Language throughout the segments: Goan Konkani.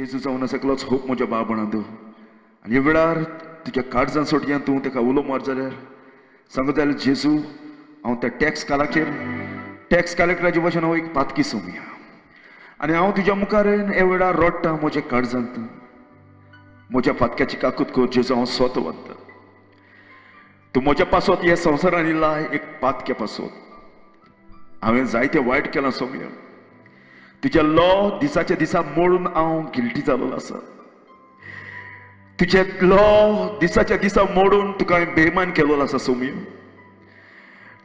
जेजू जावन आसा एकलोच होप म्हज्या बाबणांत. आनी ह्या वेळार तुज्या काळजान सोडयान तूं ताका उलो मार जाल्यार सांगत जाल्यार, जेजू, हांव त्या टॅक्स कलेक्टराचे भशेन हांव एक पातकी सोमया आनी हांव तुज्या मुखार ह्या वेळार रडटा म्हज्या काळजांत. म्हज्या पातक्याची काकूत कर जेजू, हांव स्वत वता. तूं म्हज्या पासत ह्या संवसारान येयला एक पातक्या पासत. हांवें जायते वायट केलां सोमया. तुज्या लॉ दिसाच्या दिसा मोडून हांव गिल्टी जाल्लो आसा. तुजे लॉ दिसाच्या दिसा मोडून तुका हांवें बेमान केल्लो आसा सोमया.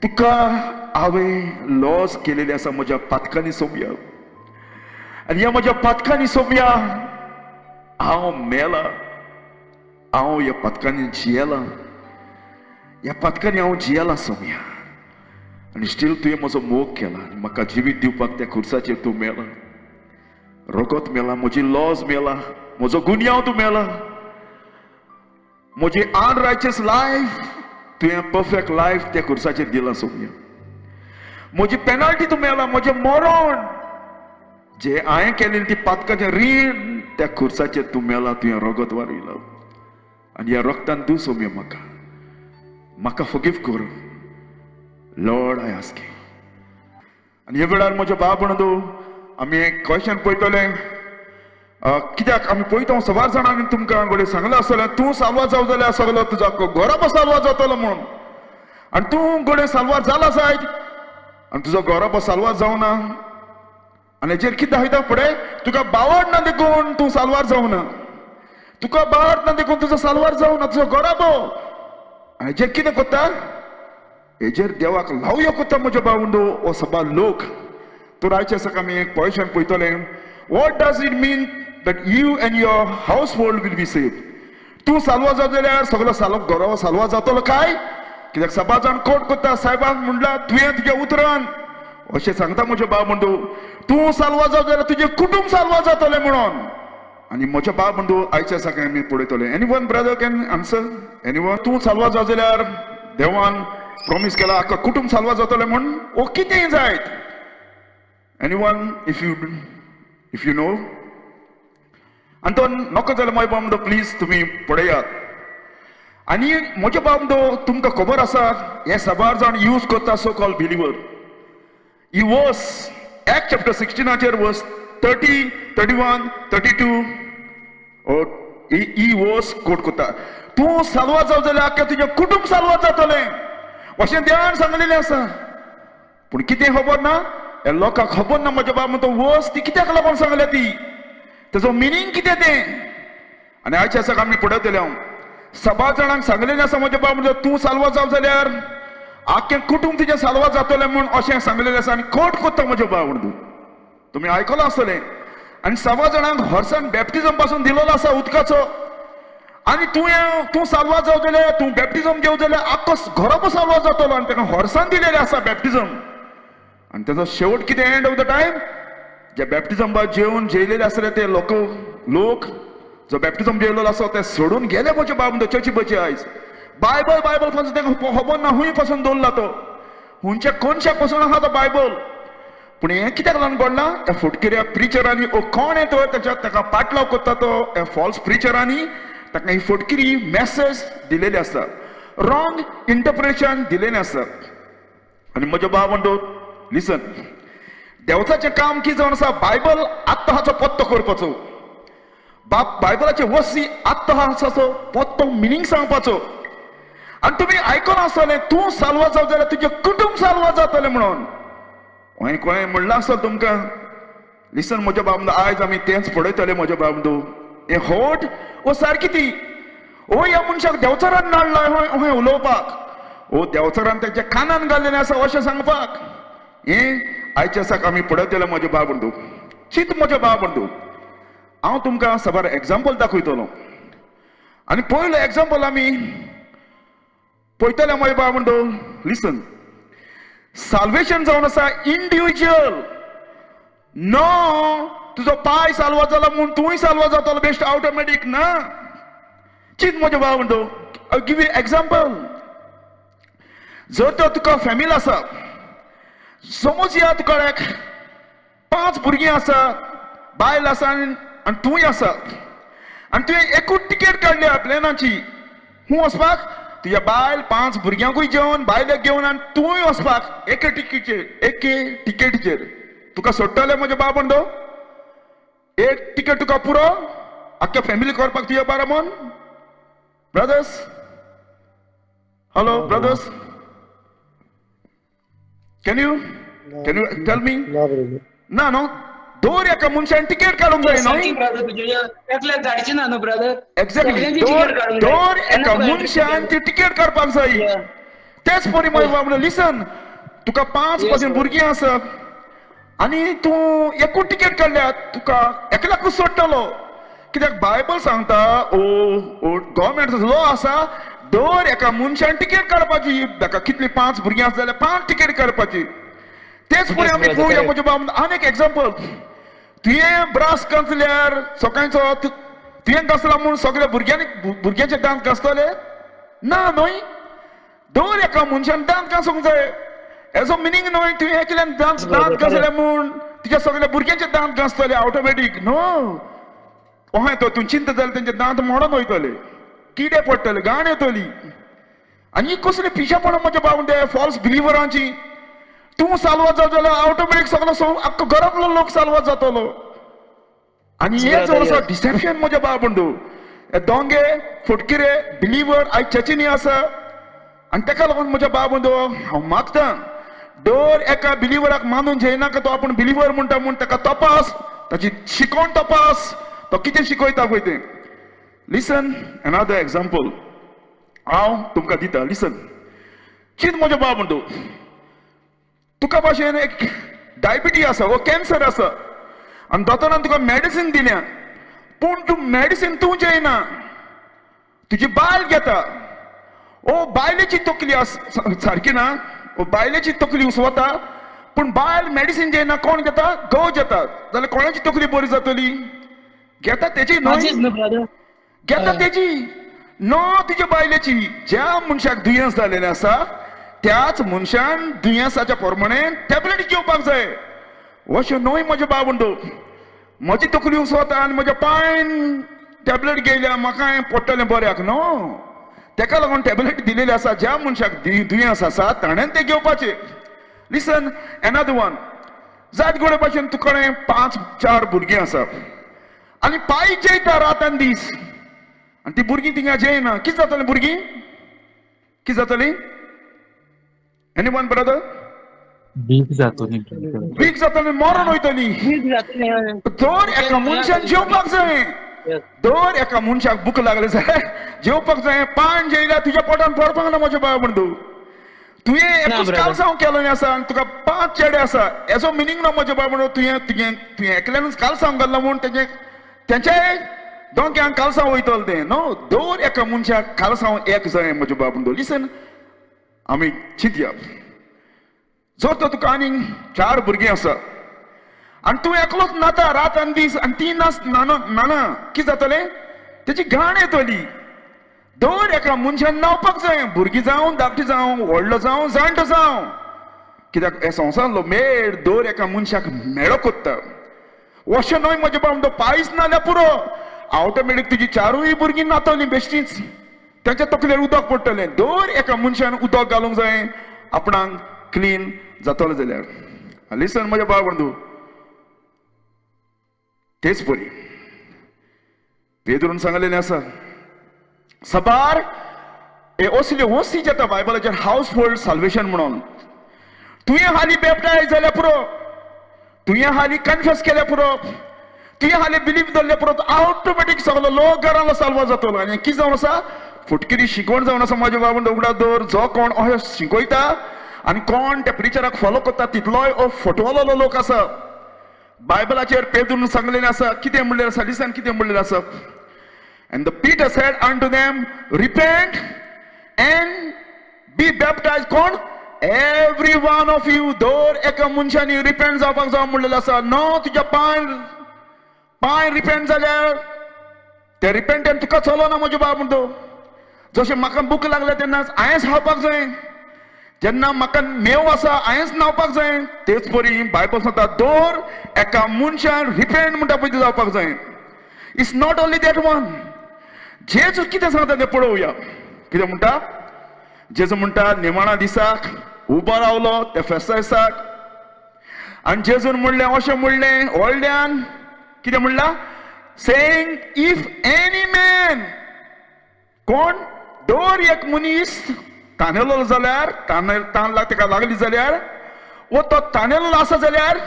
तुका हांवें लॉस केलेले आसा म्हज्या पातकांनी सोमया. आनी ह्या म्हज्या पातकांनी सोमया हांव मेला. हांव ह्या पातकांनी जियेला, ह्या पातकांनी हांव जियेला सोमया. आनी स्टील तुवें म्हजो मोग केला आनी म्हाका जिवीत दिवपाक त्या खुर्साचेर तूं मेला. रगत मेला, म्हजी लॉज मेला, म्हजो गुन्यांव तूं मेला. म्हजी अनरायचस लायफ तुवें परफेक्ट लायफ त्या खुर्साचेर दिलां सोमया. म्हजी पेनल्टी तूं मेला, म्हजें मरण जे हांवें केलें ती पातकाचें रीण त्या खुर्साचेर तूं मेला. तुवें रगत वारयला आनी ह्या रगतान तूं सोमया म्हाका म्हाका फॉरगीव कर लॉर्ड, I ask. आनी ह्या वेळार म्हज्या बाब म्हणून आमी एक क्वेश्चन पळयतले. कित्याक आमी पळयता, सवार जाणांनी तुमकां घडये सांगलां आसतलें, तूं साल्वार जावं जाल्यार सगलो तुजो घोराबो साल्वार जातलो म्हणून. आनी तूं घडये साल्वार जाला जायत आनी तुजो घोराबो साल्वार जावना. आनी हेचेर कितें दाखयता फुडें? तुका बावड ना देखून तूं साल्वार जावना. तुका बावड ना देखून तुजो साल्वार जावना तुजो घोराबो. आनी हेचेर कितें करता? हेजेर देवाक लावयो करता म्हज्या भावंडो हो सबार लोक. तर आयच्या दिसाक आमी एक क्वेश्चन पळयतले: What does it mean that you and your household will be saved? तूं साल्वार जाता जाल्यार सगलो सालो घरो साल्वार जातलो काय? कित्याक सबार जाण कोट करता, सायबाक म्हणला तुवें तुज्या उतरान अशें सांगता म्हज्या बाब म्हणटू, तूं साल्वार जाता जाल्यार तुजें कुटूंब साल्वार जातलें म्हणून. आनी म्हज्या बाब म्हणटू, आयच्या दिसाक आमी पळयतले. Any one brother can answer? Any one? तूं साल्वार जाता जाल्यार देवान प्रॉमीस केला आख्खा कुटूंब साल्वार जातलें म्हूण, ओ कितें जायत? Any one, if you know? आनी तो नको जाल्यार म्हज्या बाब म्हणतो, प्लीज तुमी पळयात. आनी म्हज्या बाब म्हणतो, तुमकां खबर आसा, हे साबार जाण यूज करता सो कॉल बिलिवर. ही वर्स एक्ट चॅप्टर 16चेर वर्स 30, 31, 32 ही वर्स कोट करता. तूं साल्वार जावं जाल्यार आख्खें तुजें कुटूंब साल्वार जातलें अशें देवान सांगलेलें आसा. पूण कितें खबर ना ह्या लोकांक, खबर ना म्हज्या बाब म्हणतो, वर्स ती कित्याक लागून सांगल्या ती, तेजो मिनींग कितें तें. आनी आयच्या दिसाक आमी पळयतले. हांव सबार जाणांक सांगलेलें आसा म्हज्या बाब म्हणतो, तूं साल्वार जावं जाल्यार आख्खें कुटूंब तुजें साल्वार जातलें म्हूण अशें सांगलेलें आसा. आनी कोट करता म्हज्या बाब म्हणतो, तुमी आयकलां आसतलें. आनी सवा जाणांक हॉर्सान बॅप्टिझम पासून दिलेलो आसा उदकाचो. आनी तूं साल्वार जावं जाल्यार, तूं बॅप्टिझम घेवं जाल्यार आख्खो घरोबो साल्वार जातलो. आनी ताका हॉर्सान दिलेलें आसा बॅप्टिझम. आनी ताजो शेवट कितें? एंड ऑफ the time जे बॅप्टिझम जेवन जेयलेले आसले ते लोक जो बॅप्टिझम जेवलेलो आसा ते सोडून गेले म्हजे बाब म्हणटा. चर्ची बची आयज बायबल बायबल पासून तांकां खबर ना हुंय पासून दवरला तो, हुंयच्या कोनशाक पासून आहा तो बायबल. पूण हें कित्याक लागून घडलां? ह्या फटकिऱ्या प्रिचरांनी, ओ कोण येतो ताच्या ताका पाटलाव करता तो, ह्या फॉल्स प्रिचरांनी ताका ही फटकिरी मॅसेज दिलेली आसा, रॉंग इंटरप्रिटेशन दिलेलें आसा. आनी म्हजो बाब म्हणतो, लिसन, देवताचें काम कितें जावन आसा? बायबल आत्तां हाचो पत्तो करपाचो. बाप बायबलाचे वसी आत्तां हाचो पत्तो, मिनींग सांगपाचो. आनी तुमी आयकून आसतलें, तूं साल्वार जावं जाल्यार तुजें कुटूंब साल्वार जातलें म्हणून. हांवें कोणें म्हणलां आसत तुमकां. लिसन म्हज्या बाब, आयज आमी तेंच पळयतले म्हज्या बाब. हें होट ओ सारकी ती ओ ह्या मनशाक देंवचारान नाडला हय उलोवपाक, ओ देंवचारान तेच्या कानान घाल्लेलें आसा अशें सांगपाक. हें आयच्या दिसाक आमी पळयतले म्हज्या बाब म्हणटू. चिंत म्हज्या बाब म्हणटू, हांव तुमकां साबार एग्जाम्पल दाखयतलो. आनी पयलो एग्जाम्पल आमी पळयतले म्हज्या बाब म्हणटू. लिसन, साल्वेशन जावन आसा इंडिविज्युअल. नो तुजो पाय साल्वार जाला म्हूण तूंय साल्वार जातलो बेस्ट ऑटोमॅटीक ना. चिंत म्हज्या बाब म्हणटू, give you example. जर तर तुका फॅमिली आसा, समज या तुका एक पांच भुरगीं आसा, बायल आसा आनी आनी तूंय आसा आनी तुवें एकूच टिकेट काडल्या प्लेनाची. हूं वचपाक तुज्या बायल 5 भुरग्यांकूय जेवन बायलेक घेवन आनी तूंय वचपाक एके टिकेटीचेर, एके टिकेटीचेर तुका सोडटले म्हजे बाबण दो. एक टिकेट तुका पुरो आख्ख्या फॅमिली करपाक तुज्या बाराबोन. Brothers, hello brothers, can you tell me? ना न्हू, दर एका मनशान तिकेट काडूंक जाय न्हय. एकल्याक ना न्हू ब्रदर. एक्झॅक्टली, दर एका मनशान ती तिकेट काडपाक जाय. तेच परी म्हजे बाबा लिसन, तुका 5 पासून भुरगीं आसा आनी तूं एकूच तिकेट काडल्या, तुका एकल्याकूच सोडटलो. कित्याक बायबल सांगता, ओ गव्हर्मेंट लॉ आसा, दर एका मनशान तिकेट काडपाची. ताका कितली 5 भुरगीं आसा जाल्यार 5 तिकेट काडपाची. तेच परी आमी पळोवया म्हज्या बाब आनी एक एग्जाम्पल. तुवें ब्रास घासल्यार सकाळचो तुवें घासला म्हूण सगळ्या भुरग्यांनी भुरग्यांचे दांत घासतले ना न्हय. दर एका मनशान दांत घासूंक जाय. हेजो मिनींग न्हय तुवें एकल्यान दांत दांत घासले म्हूण तुज्या सगळ्या भुरग्यांचे दांत घासतले ऑटोमॅटीक न्हू. हय तो तूं चिंता जाल्यार तेंचे दांत मोडोन वयतले, किडे पडटले, घाण येतली. आनी कसली पिशेपणां म्हज्या बाब ते फॉल्स बिलिवरांची. तूं साल्वार जालो जाल्यार ऑटोमॅटीक सगलो आख्खो घरांतलो लोक साल्वार जातलो. आनी हें चड आसा डिसेप्शन म्हज्या बाब बंधू. दोंगे फटकिरे बिलिवर आयज चर्चीनी आसा. आनी तेका लागून म्हज्या बाब बंधू हांव मागतां, दर एका बिलिवराक मानून घेयनाका तो आपूण बिलिवर म्हणटा म्हूण. ताका तपास, ताची शिकोवण तपास, तो कितें शिकयता पळय तें. लिसन एनादर एग्जाम्पल हांव तुमकां दिता. लिसन चिंत म्हज्या बाब बंधू, तुका भाशेन एक डायबिटी आसा वो कॅन्सर आसा आनी दोतोरान तुका मेडिसीन दिल्या, पूण तूं मेडिसीन तूं जेयना, तुजी बायल घेता. ओ बायलेची तकली सारकी ना, ओ बायलेची तकली उसवता, पूण बायल मेडिसीन जेयना, कोण घेता? घोव घेता. जाल्यार कोणाची तकली बरी जातली? घेता तेजी न्हय, घेता तेजी नो तुज्या बायलेची. ज्या मनशाक दुयेंस जालेलें आसा त्याच मनशान दुयेंसाच्या प्रमाणे टॅबलेट घेवपाक जाय. अशें न्हय म्हज्या बाबंडो, म्हजी तकली उसवता आनी म्हज्या पांयन टॅबलेट घेयल्या म्हाका पडटलें बऱ्याक न्हू. तेका लागून टॅबलेट दिलेली आसा. ज्या मनशाक दुयेंस आसा ताणें तें घेवपाचें. लिसन एनादर वन, जात गोडे भाशेन तुका 5-4 भुरगीं आसा आनी पांय जेयता रात आनी दीस, आनी ती भुरगीं थिंगा जेयना. कितें जातलें भुरगीं? कितें जातलीं? Any one brother? वीक जातली, वीक जातली, मरण वयतली. दर एका मनशान जेवपाक जाय. दर एका मनशाक भूक लागली जाय, जेवपाक जाय. पान जेयल्यार तुज्या पोटान पडपाक ना म्हज्या बाय बंधू. तुवें एकूच कालसांव केलें आसा आनी तुका 5 चेडे आसा, हेजो मिनींग ना म्हज्या बाय बंधू. तुवें तुवें तुवें एकल्यानूच कालसांव घाल्ला म्हूण तेजें तेंच्याय दोंक्यांक कालसांव वयतलें तें न्हू. दर एका मनशाक कालसांव एक जाय म्हज्या बाय बंधू. लिसन आमी चिंतया, जर तर तुका आनीक 4 भुरगीं आसा आनी तूं एकलोच नाता रात आनी दीस आनी ती नास नाना नाना, कितें जातलें? तेजी घाण येतली. दर एका मनशान न्हांवपाक जाय, भुरगीं जावं, धाकटी जावं, व्हडलो जावं, जाणटो जावं. कित्याक हे संवसारांतलो मेळ दर एका मनशाक मेळो कोत्ता. अशें न्हय म्हज्या बाब, तो पायस नाल्यार पुरो, ऑटोमॅटीक तुजी 4 भुरगीं नातलीं बेश्टीच, तेंच्या तकलेर उदक पडटलें. दर एका मनशान उदक घालूंक जाय आपणाक क्लीन जातलो जाल्यार. लिसन म्हज्या बाब बंधू, तेच परी पेद्रून सांगलेलें आसा, सबार हे असल्यो वस्ती जाता बायबलाचेर हावस होल्ड साल्वेशन म्हणून. तुवें हालीं बेप्टायज जाल्यार पुरो, तुवें हालीं कन्फेस केल्यार पुरो, तुवें हालीं बिलीफ धरल्यार पुरो, ऑटोमॅटीक सगलो लोक घरांलो साल्वार जातलो. आनी कितें जावन आसा? फुटकिरी शिकवण जावन आसा म्हज्या बाबून. उगडा दवर, जो कोण अशें शिकयता आनी कोण त्या प्रिचराक फॉलो करता तितलोय हो फटवलोलो लोक आसा. बायबलाचेर पेद्रून सांगलेलें आसा, कितें म्हणलें आसा? लिसन कितें म्हणलेलें आसा? And the Peter said unto them, repent and be baptized. कोण? Every one of you. दर एका मनशांनी रिपेंट जावपाक जाय म्हणलेलें आसा. नो तुज्या पांय पांय रिपेंट जाल्यार ते रिपेंटन तुका चलोना म्हज्या बाब म्हणतो. जशें म्हाका भूक लागल्या तेन्ना हांवेंच खावपाक जाय, जेन्ना म्हाका मेव आसा हांवेंच न्हांवपाक जाय. तेच परी बायबल सांगता दर एका मनशान रिपेंट म्हणटा पळय जावपाक जाय. It's not only that one. जेजू कितें सांगता तें पळोवया. कितें म्हणटा जेजू? म्हणटा निमाणा दिसाक उबो रावलो त्या फेस्ता दिसाक आनी जेजून म्हणलें, अशें म्हणलें व्हडल्यान. कितें म्हणलां? सेईंग if any man, कोण दर एक मनीस तानेलो जाल्यार, तान ताका लागली जाल्यार, वो तो तानेलो आसा जाल्यार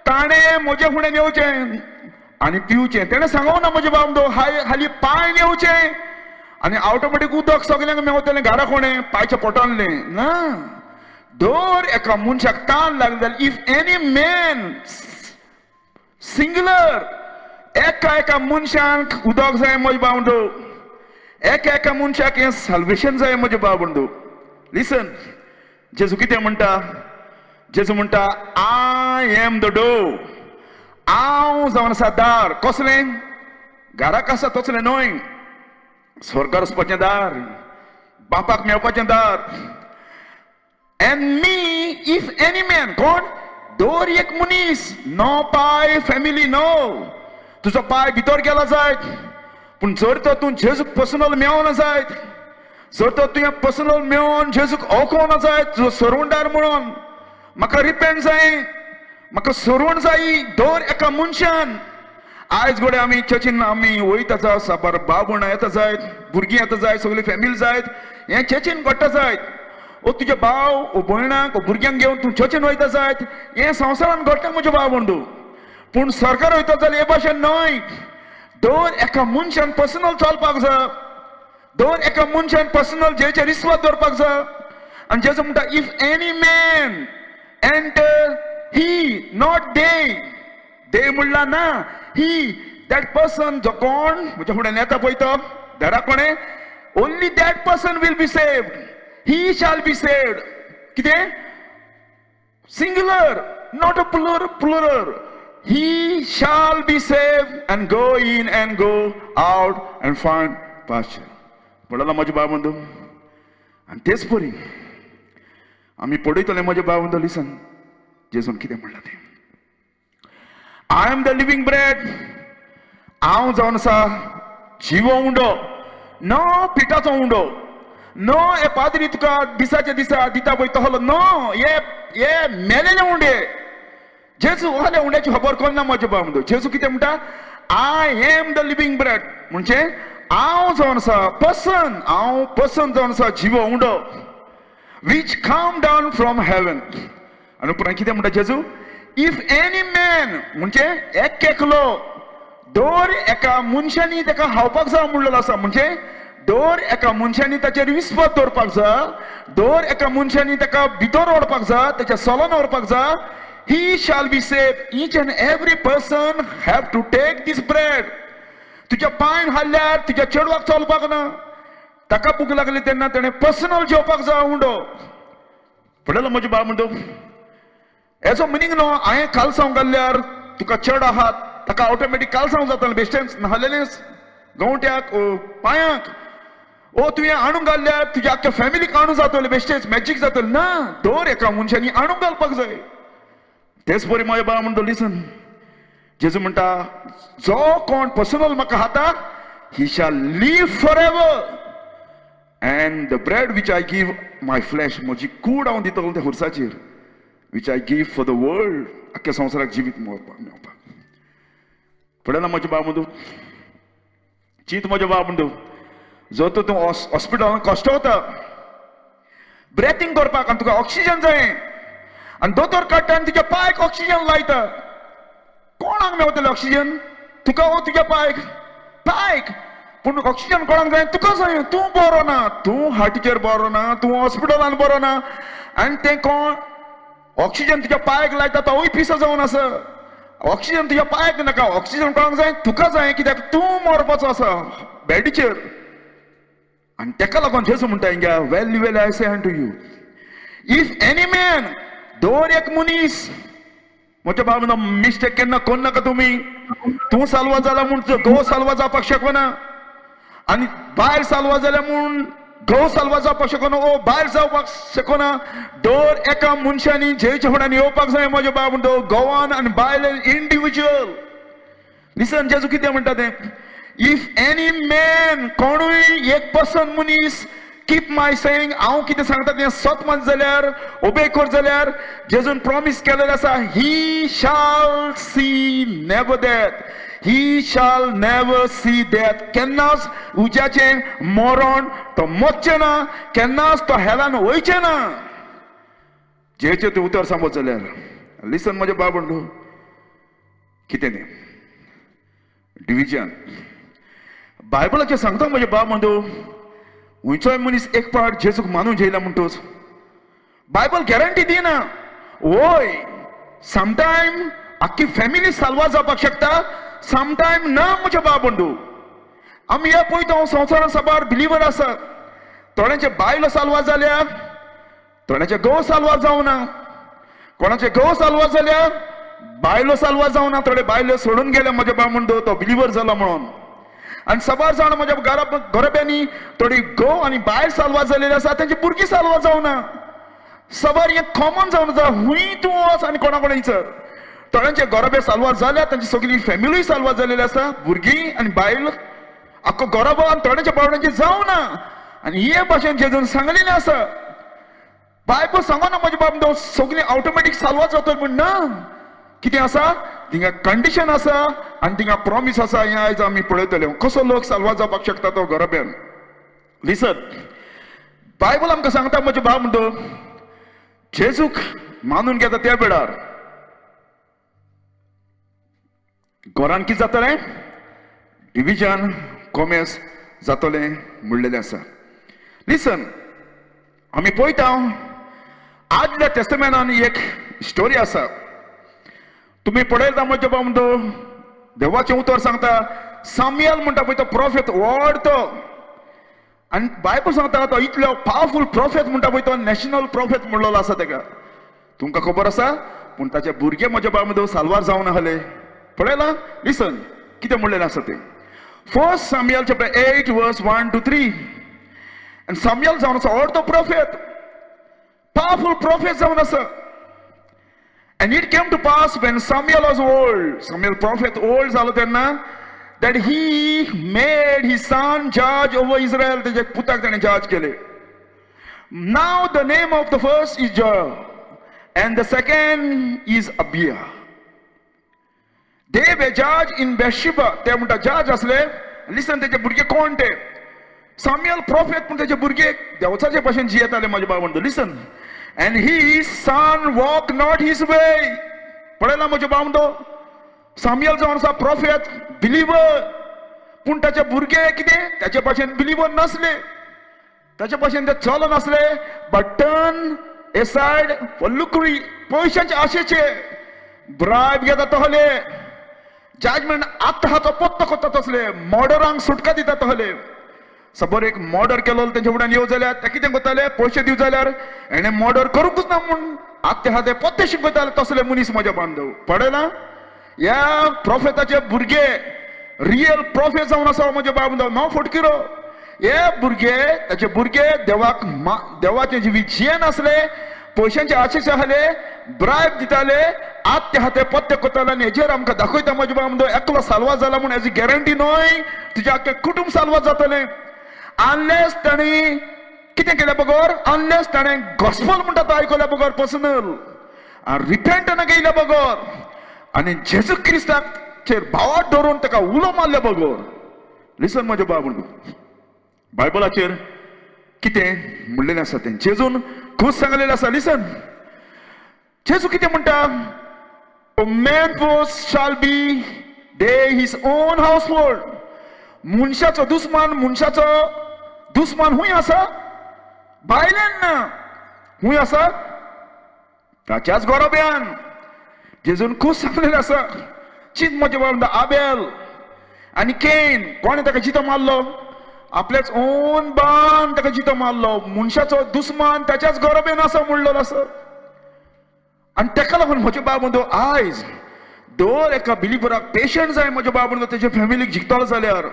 ताणें म्हजे फुडें येवचें आनी पिवचें. तेणें सांगूं ना म्हजे बाब हाय खाली पांय येवचें आनी ऑटोमॅटीक उदक सगल्यांक मेवतलें घरा कोणें पांयच्या पोटानलें ना. दर एका मनशाक तान लागली जाल्यार, if any man singular, एका एका मनशाक उदक जाय म्हजे बावंडो, एका एका मनशाक हें साल्वेशन जाय म्हजे बावंडो. लिसन, जेजू कितें म्हणटा? जेजू म्हणटा I am the door. हांव जावन आसा दार. कसलें? घराक आसा तसलें न्हय, स्वर्गार वचपाचें दार, बापाक मेळपाचें दार. And me if any man, कोण दर एक मनीस, नो पाय फॅमिली नो, तुजो पाय भितर गेला जायत, पूण जर तर तूं जेजूक पर्सनल मेळना जायत, जर तर तुवें पर्सनल मेळोन जेजूक ओळखोना जायत तुजो सरवणदार म्हणून, म्हाका रिपेंट जाय, म्हाका सरवण जाय. दर एका मनशान आयज घडये आमी चर्चीन आमी वयता जावं, साबार भाव भयणां येता जायत, भुरगीं येता जायत, सगळी फॅमिली जायत, हें चर्चीन घडटा जायत. ओ तुज्या भाव ओ भयणांक ओ भुरग्यांक घेवन तूं चर्चीन वयता जायत, हें संवसारान घडटा म्हज्या भाव बंधू. पूण सरकार वयता जाल्यार हे भाशेन न्हय. दर एका मनशान पर्सनल चलपाक जाय, दर एका मनशान पर्सनल जेचेर विस्वास दवरपाक जाय. आनी जेजू म्हणटा if any man enter, he, not they, they म्हणला ना, ही that person जो कोण म्हज्या फुड्यान येता पळय तो दारा कोणें, only that person will be saved, he shall be saved. कितें? Singular, not a plural. He shall be saved and go in and go out and find pasture. पडला म्हज्या भाव बंधू? आनी तेच परी आमी पळयतले म्हज्या भाव बंधू. लिसन, जेजून कितें म्हणलां तें. I am the living bread. हांव जावन आसा जिवो उंडो, न पिठाचो उंडो न हे पाद्री तुका दिसाच्या दिसा दिता पळय तसलो न, हे हे मेलेले उंडे. जेजू ओहल्या उंड्याची खबर कोण ना म्हज्या भाव बंधू. जेजू कितें म्हणटा? I am the living bread, म्हणजे हांव जावन आसा पर्सन, हांव पर्सन जावन आसा जिवो उंडो which come down from heaven. आनी उपरांत कितें म्हणटा जेजू? If any man, म्हणजे एक एकलो, दर एका मनशांनी ताका खावपाक जाय म्हणलेलो आसा. म्हणजे दर एका मनशांनी ताचेर विस्वास दवरपाक जाय, दर एका मनशांनी ताका भितर ओडपाक जाय, ताच्या सोलोन व्हरपाक जाय. He shall be saved. Each and every person have to take this bread. तुज्या पांयन हाडल्यार तुज्या चेडवाक चलपाक ना. ताका भूक लागली तेन्ना ताणें पर्सनल जेवपाक जाय उंडो. पडलो म्हज्या बाब म्हणतो? हेजो मिनींग न्हू हांवें कालसांव घाल्ल्यार तुका चेडो आहात ताका ऑटोमॅटीक कालसांव जातालें, बेश्टेंच न्हालेलेंच गंवट्याक ओ पांयांक, ओ तुवें आणूंक घाल्ल्यार तुज्या आख्ख्या फॅमिलीक आणूंक जातलें, बेश्टेच मॅजीक जातलें ना. दर एका मनशांनी आणूंक घालपाक जाय. तेच परी म्हज्या बाबा म्हणतो, लिसन, जेजू म्हणटा जो कोण पर्सनल म्हाका खाता, he shall live for ever, and the bread which I give, my flesh, म्हजी कूड हांव दितलो त्या खुर्साचेर, which I give for the world, आख्ख्या संवसाराक जिवीत मेळपाक मेळपाक. पळयना म्हज्या बाबा म्हणतो? चीत म्हज्या बाबा म्हणतो, जो तूं हॉस्पिटलान कश्ट वता ब्रेथींग करपाक आनी तुका ऑक्सिजन जाय आनी दोतोर काडटा आनी तुज्या पायक ऑक्सिजन लायता, कोणाक मेवतलें ऑक्सिजन? तुका ओ तुज्या पायक? पायक. पूण ऑक्सिजन कोणाक जाय? तुका जाय. तूं बरो ना, तूं हार्टीचेर बरो ना, तूं हॉस्पिटलान बरो ना, आनी तें कोण ऑक्सिजन तुज्या पायक लायता तोवूय पिसो जावन आसा. ऑक्सिजन तुज्या पायक नाका, ऑक्सिजन कोणाक जाय? तुका जाय. कित्याक तूं मरपाचो आसा बेडीचेर. आनी तेका लागून जेजू म्हणटा हिंगा, verily, verily, I say unto you, if any man, दर एक मनीस. म्हज्या बाबा, मिस्टेक केन्ना कोण नाका तुमी. तूं साल्वा जाला म्हूण घोव साल्वा जावपाक शकना आनी बायल साल्वा जाल्या म्हूण घोव साल्वा जावपाक शकना ओ बायल जावपाक शकना. दर एका मनशांनी जेच्या फुड्यान येवपाक जाय म्हज्या बाबा म्हणतो, घोवान आनी बायलेन इंडिविज्युअल. लिसन, जेजू कितें म्हणटा तें, if any man, कोणूय एक पर्सन मनीस, कीप माय सेईंग, हांव कितें सांगता तें सत मान जाल्यार, ओबे कर जाल्यार, जेजून प्रॉमीस केलेलें आसा, he shall see never death, he shall never see death. केन्नाच उज्याचें मरण तो मरचें ना, केन्नाच तो हेलान वयचें ना. जेचें तें उतर सांगत जाल्यार, लिसन म्हज्या बाब म्हणलो कितें तें डिविजन बायबलाचें सांगता. म्हज्या बाब म्हणतो, खंयचोय मनीस एक पावट जेजूक मानून जेयला म्हणटोच बायबल गॅरंटी दिना. वय, समटायम आख्खी फॅमिली साल्वार जावपाक शकता, समटायम ना. म्हज्या बाब बंधू, आमी हे पळयता, संवसारान साबार बिलिवर आसात. थोड्यांचे बायलो साल्वार जाल्या, थोड्यांचे घोव साल्वार जावना. कोणाचे घोव साल्वार जाल्या, बायलो साल्वार जावना. थोडे बायलो सोडून गेले म्हज्या बाब म्हणतो, तो बिलिवर जाला म्हणून. आनी साबार जाण म्हज्या घरा घराब्यांनी थोडी घोव आनी बायल साल्वार जालेली आसा, तेंची भुरगीं साल्वार जावना. साबार हें कॉमन जावन आसा. हुंय तूं वच आनी कोणा कोणा विचार, थोड्यांचे घराबे साल्वार जाल्या, तांची सगळी फॅमिली साल्वार जालेली आसा, भुरगीं आनी बायल, आख्खो घराबो. आनी थोड्यांच्या बावड्यांचे जावना. आनी हे भाशेन जेजून सांगलेलें आसा. बायबल सांगना म्हज्या बाब सगळीं ऑटोमॅटीक साल्वार जातली म्हण ना. कितें आसा थिंगा, कंडिशन आसा आनी थिंगा प्रॉमीस आसा. हें आयज आमी पळयतले, कसो लोक साल्वार जावपाक शकता तो घराब्यान. लिसन, बायबल आमकां सांगता म्हज्या भाव म्हणतो, जेजूक मानून घेता त्या वेळार घरान कितें जातलें? डिविजन कोमेस जातलें म्हणलेलें आसा. लिसन, आमी पळयता, आदल्या टेस्टमेनान एक स्टोरी आसा. तुमी पळयता म्हज्या भाव म्हणतो, देवाचें उतर सांगता, सामियल म्हणटा पळय तो प्रोफेट व्हड तो. आनी बायबल सांगता, तो इतलो पावरफूल प्रोफेट म्हणटा पळय, तो नॅशनल प्रोफेट म्हणलेलो आसा तेका, तुमकां खबर आसा. पूण ताचे भुरगे म्हज्या भाव म्हणतो साल्वार जावन आहले. पळयलां? लिसन, कितें म्हणलेलें आसा तें, First Samuel chapter 8 verse 1 to 3. आनी सामियल जावन आसा व्हड तो प्रोफेट, पावरफूल प्रोफेट जावन आसा. And it came to pass when Samuel was old, Samuel prophet old जालो तेन्ना, that he made his son judge over Israel. तेजे पुताक ताणें judge केले. Now the name of the first is Joel and the second is Abijah. They were judge in Beersheba. ते म्हणटा जज असले. लिसन, तेजे भुरगे कोण ते? साम्युअल प्रोफेट, पूण तेजे भुरगे देवचाचे भाशेन जियेताले म्हजे बाबा म्हणतो. Listen, and his son walk not his way. पळयला म्हजे बाबा म्हणतो, साम्युअल जावन आसा प्रोफेट, बिलिवर, पूण ताचे भुरगे कितें ताचे भाशेन बिलिवर नासले, ताचे भाशेन ते चल नासले, but turn aside for lucre. पयशांचे आशेचे ब्रायब घेता तहले, जजमेंट आत्ता हाचो पत्तो करता तसले, मर्डरांक सुटका दिता तहले. सपोज एक मर्डर केलो, तेंच्या फुड्यान येव जाल्यार ते कितें करताले? पयशे दिव जाल्यार हेणें मर्डर करूंकच ना म्हूण आत्ते हाते पत्ते शिकयताले. तसले मनीस म्हज्या बांधव. पळयला, ह्या प्रोफेताचे भुरगे रियल प्रोफेट जावन आसा म्हज्या बाब, नो फटकिरो. हे भुरगे, ताचे भुरगे देवाक देवाचे जिवीत जिये नासले, पयशांचे आशेचे आहले, ब्रायब दिताले, आत्ते हाते पत्ते करताले. आनी हेजेर आमकां दाखयता म्हज्या बाब, एकलो साल्वार जाला म्हूण हेजी गॅरंटी न्हय तुजें आख्खें कुटूंब साल्वार जातलें, अनलेस ताणें कितें केल्या बगर, अनलेस ताणें गॉस्पल म्हणटा तो आयकल्या बगर, पर्सनल रिपेंटना गेल्या बगर आनी जेजू क्रिस्ताचेर भावार्थ धरून ताका उलो मारल्या बगर. लिसन म्हज्या बाब, बायबलाचेर कितें म्हणलेलें आसा तें जेजून खूब सांगलेलें आसा. लिसन, जेजू कितें म्हणटा? Man foes shall be they his own household. मनशाचो दुस्मान, मनशाचो दुस्मान हुंय आसा? भायल्यान ना. हुंय आसा? ताच्याच गोरोब्यान. जेजून खूब सांगलेलें आसा. चिंत म्हज्या बाबा, आबेल आनी केन, कोणें ताका जितो मारलो? आपल्याच ओन बान ताका जितो मारलो. मनशाचो दुस्मान ताच्याच गोरोबेन आसा म्हणलो आसा. आनी ताका लागून म्हज्या बाब म्हणतो, आयज दर एका बिलिवराक पेशंट जाय म्हज्या बाब म्हणतो, तेच्या फॅमिलीक जिखतलो जाल्यार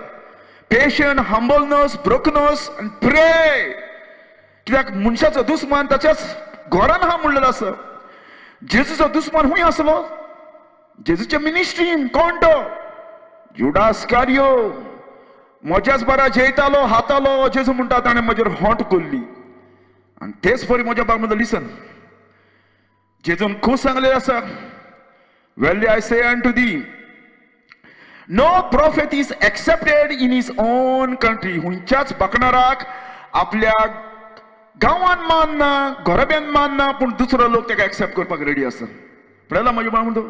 पेशंट, हंबलनस, ब्रोकनस आनी प्रे. कित्याक मनशाचो दुस्मान ताच्याच घरान आहा म्हणलेलो आसा. जेजूचो दुस्मान खूंय आसलो? जेजूच्या मिनिस्ट्रीन. कोण तो? जुडास कार्यो म्हज्याच बरा जेयतालो हातालो जेजू म्हणटा ताणें म्हजेर होंट कोल्ली. आनी तेच परी म्हज्या बाब म्हणटा लिसन, जेजून खूब सांगलें आसा, Verily I say unto thee, no prophet is accepted in his own country. हुंच्याच बकणाराक आपल्या गांवान मान ना, घराब्यान मान ना, पूण दुसरो लोक ताका एक्सेप्ट करपाक रेडी आसा. पळयला म्हज्या बाब म्हणटा,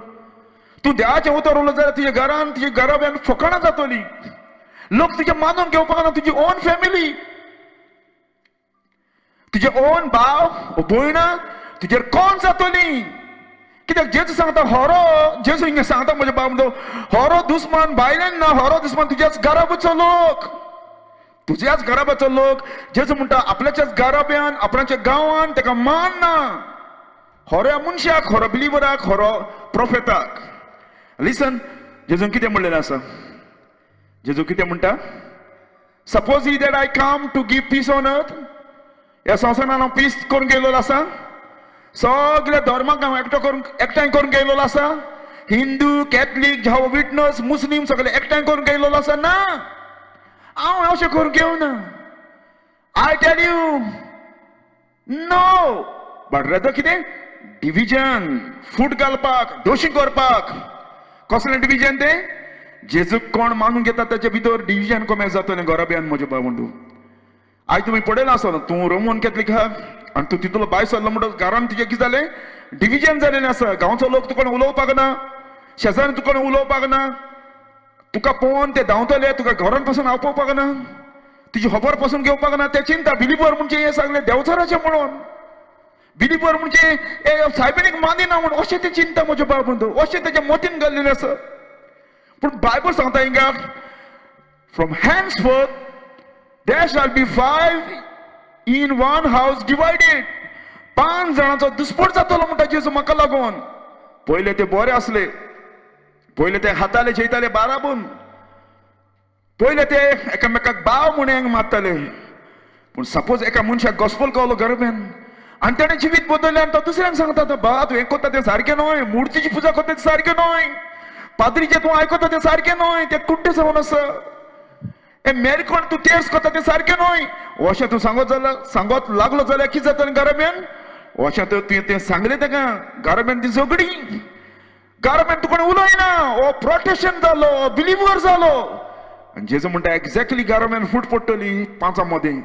तूं देवाचें उतर उरलो जाल्यार तुज्या घरान तुज्या घराब्यान फकाणां जातली, लोक तुजें मानून घेवपाक ना. तुजी ओन फॅमिली, तुजे ओन भाव भयणां तुजेर कोण जातली. कित्याक जेजू सांगता होरो, जेजू हिंगा सांगता म्हज्या बाब म्हणटा, होरो दुस्मान भायल्यान ना, होरो दुस्मान तुज्याच घराब्याचो लोक, तुज्याच घराब्याचो लोक. जेजू म्हणटा आपल्याच्याच घराब्यान आपणाच्या गांवान ताका मान ना, होऱ्या मनशाक, होरो बिलिवराक, होरो प्रोफेताक. लिसन, जेजून कितें म्हणलेलें आसा, जेजू कितें म्हणटा, suppose ye that I come to give peace on earth. ह्या संवसारान हांव पीस करूंक गेल्लो आसा, सगल्या धर्माक हांव एकटो करूंक एकठांय करूंक गेल्लो आसा, हिंदू, कॅथलीक, जेहोवा विटनस, मुस्लीम सगळे एकठांय करूंक गेल्लो आसा ना, हांव अशें करूंक येवना. I tell you no, but rather कितें डिविजन, फूट घालपाक, दोशी करपाक. कसलें डिविजन तें? जेजूक कोण मानून घेता ताचे भितर डिविजन कमें जातलें घराब्यान. म्हज्या भावंडू, आयज तुमी पळयलां आसतलो, तूं रोमन कॅथलीक आहा आनी तूं तितूंतलो भायर सरलो म्हणटकच घरान तुजें कितें जालें, डिविजन जालेलें आसा. गांवचो लोक तुका उलोवपाक ना, शेजारी तुका उलोवपाक ना, तुका पळोवन ते धांवतले, तुका घरान पासून आपोवपाक ना, तुजी खबर पासून घेवपाक ना. ते चिंता बिलीवर म्हणजे हें सगळें देवचाराचें म्हणून, बिलीवर म्हणजे हे सायबिणीक मानिना म्हणून, अशें ते चिंता म्हज्या बाब म्हणटा, अशें तेच्या मतीन घाल्लेलें आसा. पूण बायबल सांगता हिंगा, from henceforth there shall be 5 in one house divided. 5 जाणांचो दुस्पोट जातलो म्हणटा जेजू म्हाका लागून. पयले ते बरे आसले, पयले ते हाताले जेयताले बाराबून, पयले ते एकामेकाक भाव म्हूण मारताले. पूण सपोज एका मनशाक गॉस्पल कळलो गरबेन आनी तेणें जिवीत बदललें आनी तो दुसऱ्यांक सांगता, बा तूं हें करता तें सारकें न्हय, मुर्तीची पुजा करता तें सारकें न्हय, पाद्रीचें तूं आयकता तें सारकें न्हय, तें कुड्डें जावन आसा, हे मेरकोण तूं तेर्स करता तें सारकें न्हय, अशें तूं सांगत जाल्यार, सांगत लागलो जाल्यार कितें जातलें घराब्यान? अशें तर तुवें तें सांगलें ताका, घराब्यान ती झगडी, घराब्यान तूं कोण उलयना, ओ प्रोटेशन जालो, बिलिवर जालो. आनी जेजू म्हणटा एक्झॅक्टली घराब्यान फूट पडटली 5 मदें,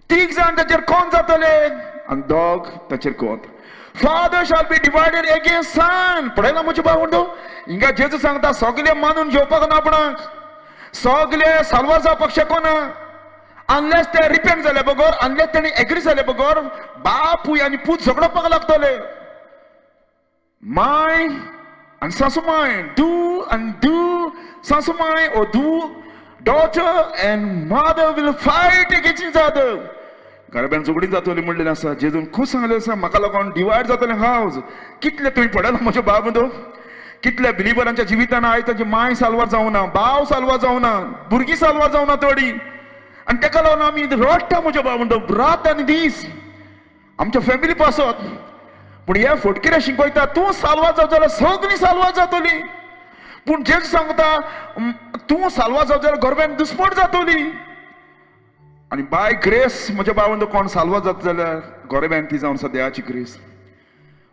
3 जाण ताचेर कोण जातले आनी 2 ताचेर कोण. Father shall be divided against son. पळयला म्हज्या भावंडो, हिंगा जेजू सांगता सगळे मानून घेवपाक ना आपणाक, सगळे साल्वार जावपाक शकना अनलेस ते रिपेंट जाले बगर, अनलेस तेणी एग्री जाले बगर, बापूय आनी पूत झगडपाक लागतले. माय आनी सासू माय, do आनी do सासू माय, ओ do daughter and mother will fight against each other. घराब्यान झगडीं जातली म्हणलेलें आसा. जेजून खूब सांगलें आसा म्हाका लागून डिवायड जातलें हावज. कितले तुवें पळयलां म्हज्या बाब, कितल्या बिलिवरांच्या जिवितान आयज तांची माय साल्वार जावना, भाव साल्वार जावना, भुरगीं साल्वार जावना थोडी, आनी ताका लागून आमी रडटा म्हज्या बाब रात आनी दीस आमच्या फॅमिली पासत. पूण हे फटकिरे शिकयता तूं साल्वार जावं जाल्यार सगळीं साल्वार जातली, पूण जेजू सांगता तूं साल्वार जावं जाल्यार गोरब्यान दुस्पोट जातली. आनी बाय ग्रेस म्हज्या भावंडो कोण साल्वार जाता जाल्यार गोरब्यान ती जावन आसा देवाची ग्रेस.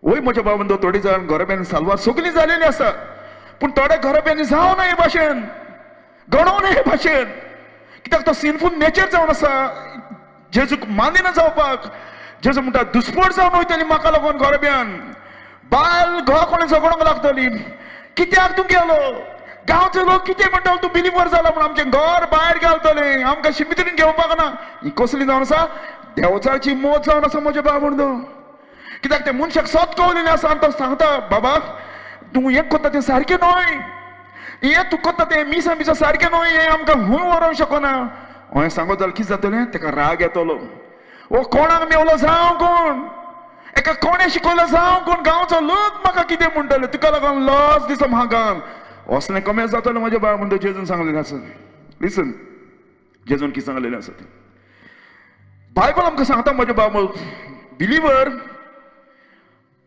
वय म्हज्या भावंडो, थोडी जाण गोरब्यान साल्वार सगळीं जालेली आसा, पूण थोड्या घराब्यांनी जावं ना हे भाशेन, घडोवं हे भाशेन, कित्याक तो सिनफूल नेचर जावन आसा, जेजूक मानिना जावपाक. जेजू म्हणटा दुस्पोट जावन वयतली म्हाका लागून गोरब्यान, बायल घोवा कोणें झगडोंक लागतली, कित्याक तूं गेलो, गांवचो लोक कितें म्हणटलो, तूं बिलीवर जाला म्हूण आमचें घर भायर घालतले, आमकां शिमितरीन घेवपाक ना. ही कसली जावन आसा, देवचारची मौत जावन आसा म्हज्या भावंडो. कित्याक ते मनशाक सत कवलेलें आसा आनी तो सांगता बाबा तूं हें करता तें सारकें न्हय, हें तूं करता तें मिसां बिसां सारकें न्हय, हें आमकां खूंय व्हरोंक शकना. हांवें सांगत जाल्यार कितें जातलें, ताका राग येतलो, ओ कोणाक मेवलो जावं कोण, एका कोणें शिकयलो जावं कोण, गांवचो लोक म्हाका कितें म्हणटले, तुका लागून लॉस दिसता म्हाका, असलें कमेंत जातलें म्हज्या बाय म्हणटा. जेजून सांगलेलें आसा, लिसन, जेजून कितें सांगलेलें आसा तें बायबल आमकां सांगता म्हज्या बाब, बिलीवर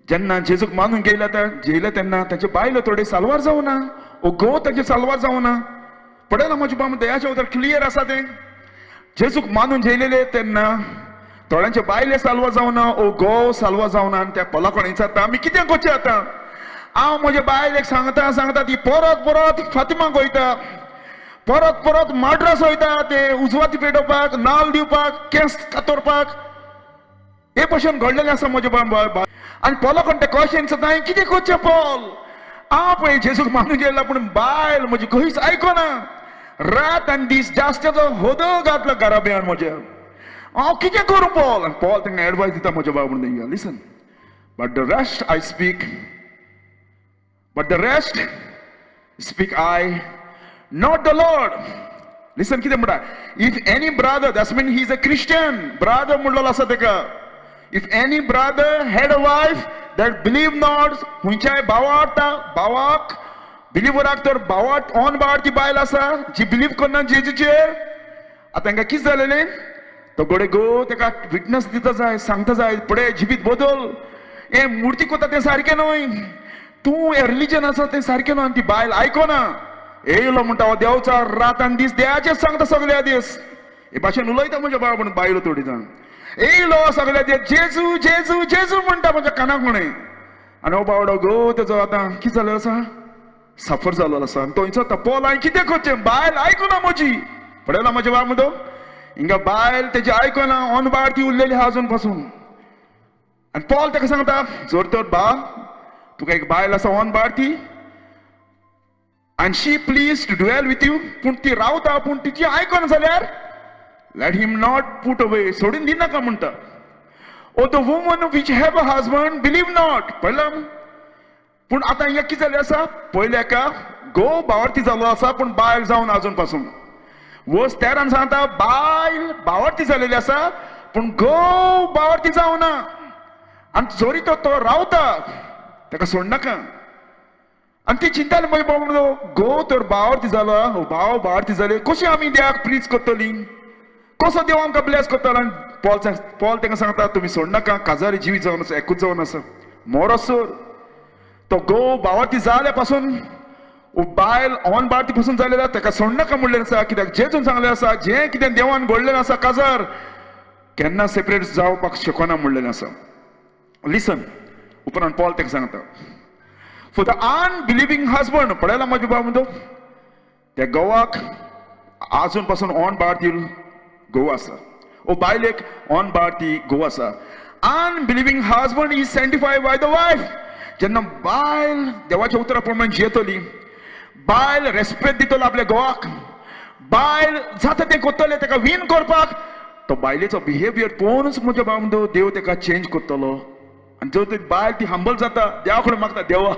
जेन्ना जेजूक मानून गेले जेयले तेन्ना ताचे बायलो थोडे साल्वार जावना, ओ घोव तांचे साल्वार जावना. पळयला म्हज्या बाबा, दयाचें उतर क्लियर आसा तें. जेजूक मानून झेयलेले तेन्ना थोड्यांचे बायले साल्वार जावना, ओ घोव साल्वार जावना. आनी त्या पोला कोण विचारता, आमी कितें करचें आतां? हांव म्हज्या बायलेक सांगता सांगता ती परत परत फातिमाक वयता, परत परत माड्रास वयता, ते उजवाती पेटोवपाक, नाल दिवपाक, केंस कातरपाक. हे भशेन घडलेलें आसा म्हज्या बाबा. आनी पोलो कोण ते कशें विचारता, हांवें कितें करचें पोल? हांव पळय जेजूक मानून गेला, पूण बायल म्हजी खंयच आयकना. रात आनी दीस जास्तीचो होदो घातलो घराब्यान म्हज्या. हांव कितें करूं पॉल? आनी पॉल तांकां एडवायस दिता म्हज्या बाबा म्हणून, listen, but the rest I speak, but the rest speak I, not the Lord. Listen कितें म्हणटा, if any brother, that's mean he is a Christian brother म्हणलेलो आसा तेका. If any brother had a wife that believe not, खंयच्याय भावार्थ भावाक बिलिवराक तर भावार्थ ऑन भावार्थी बायल आसा जी बिलीव करना जेजूचेर. आतां तांकां कितें जालेलें, तो गोडे गो तेका विटनस दिता जाय, सांगता जाय, पळय जिवीत बदल, हें मुर्ती कोता तें सारकें न्हय, तूं हें रिलीजन आसा तें सारकें न्हय. आनी ती बायल आयकना. येयलो म्हणटा हो देवचार, रात आनी दीस देवाचें सांगता सगल्या दीस. हे भाशेन उलयता म्हज्या बाबा म्हणून बायलो थोडी जाण. येयलो सगल्या दीस जेजू जेजू जेजू म्हणटा म्हज्या कानाक म्हणे. आनी हो बावडो गो तेजो आतां कितें जालें आसा, सफर जाल्लो आसा. आनी तो विचारता, पोल हांवें कितें करचें? बायल आयकना म्हजी. पळयला म्हज्या बाब म्हणतो, हिंगा बायल तेजी आयकना, ऑन बाळ ती उरलेली आहा अजून पासून. आनी पॉल ताका सांगता, जर तर बा तुका एक बायल आसा ऑन बाळ ती, and she please to dwell with you, पूण ती रावता पूण तिची आयकना जाल्यार let him not put away, सोडून दिनाका म्हणटा. Or the woman which have a husband believe not. पळयला, पूण आतां हिंगा कितें जालें आसा, पयलें एका घोव भावार्थी जाल्लो आसा पूण बायल जावन अजून पासून. वस 13 सांगता बायल भावार्थी जालेली आसा पूण घोव भावार्थी जावना. आनी जरी तो तो रावता ताका सोडनाका. आनी ती चिंताली मागीर बाबा म्हणलो, घोव तर भावार्थी जालो, भाव भावार्थी जाले, कशी आमी देवाक प्लीज करतली, कसो देव आमकां ब्लेस करतलो? आनी पॉल तांकां सांगता, तुमी सोडनाका, काजारी जिवीत जावन आसा, एकूच जावन आसा, मोरोसर तो घोव भावार्थी जाल्या पासून बायल ऑन भारती पासून जालेला ताका सोडनाका म्हणलें आसा. कित्याक जेजून सांगलें आसा, जें कितें देवान घडलेलें आसा काजार केन्ना सेपरेट जावपाक शकना म्हणलेलें आसा. लिसन, उपरांत पॉल ताका सांगता, फॉर the unbelieving husband. पळयला म्हज्या बाबा म्हणतो, त्या घोवाक आजून पासून ऑन भारती घोव आसा, ओ बायलेक ऑन भारती घोव आसा. Unbelieving husband is sanctified by the wife. जेन्ना बायल देवाच्या उतरा प्रमाण जियेतली, बायल रेस्पेक्ट दितलो आपल्या घोवाक, बायल जाता तें करतलें ताका वीन करपाक, तो बायलेचो बिहेवियर पळोवनूच म्हज्या बाबा म्हणतो देव ताका चेंज करतलो. आनी जर ती बायल ती हंबल जाता, देवा कडेन मागता, देवा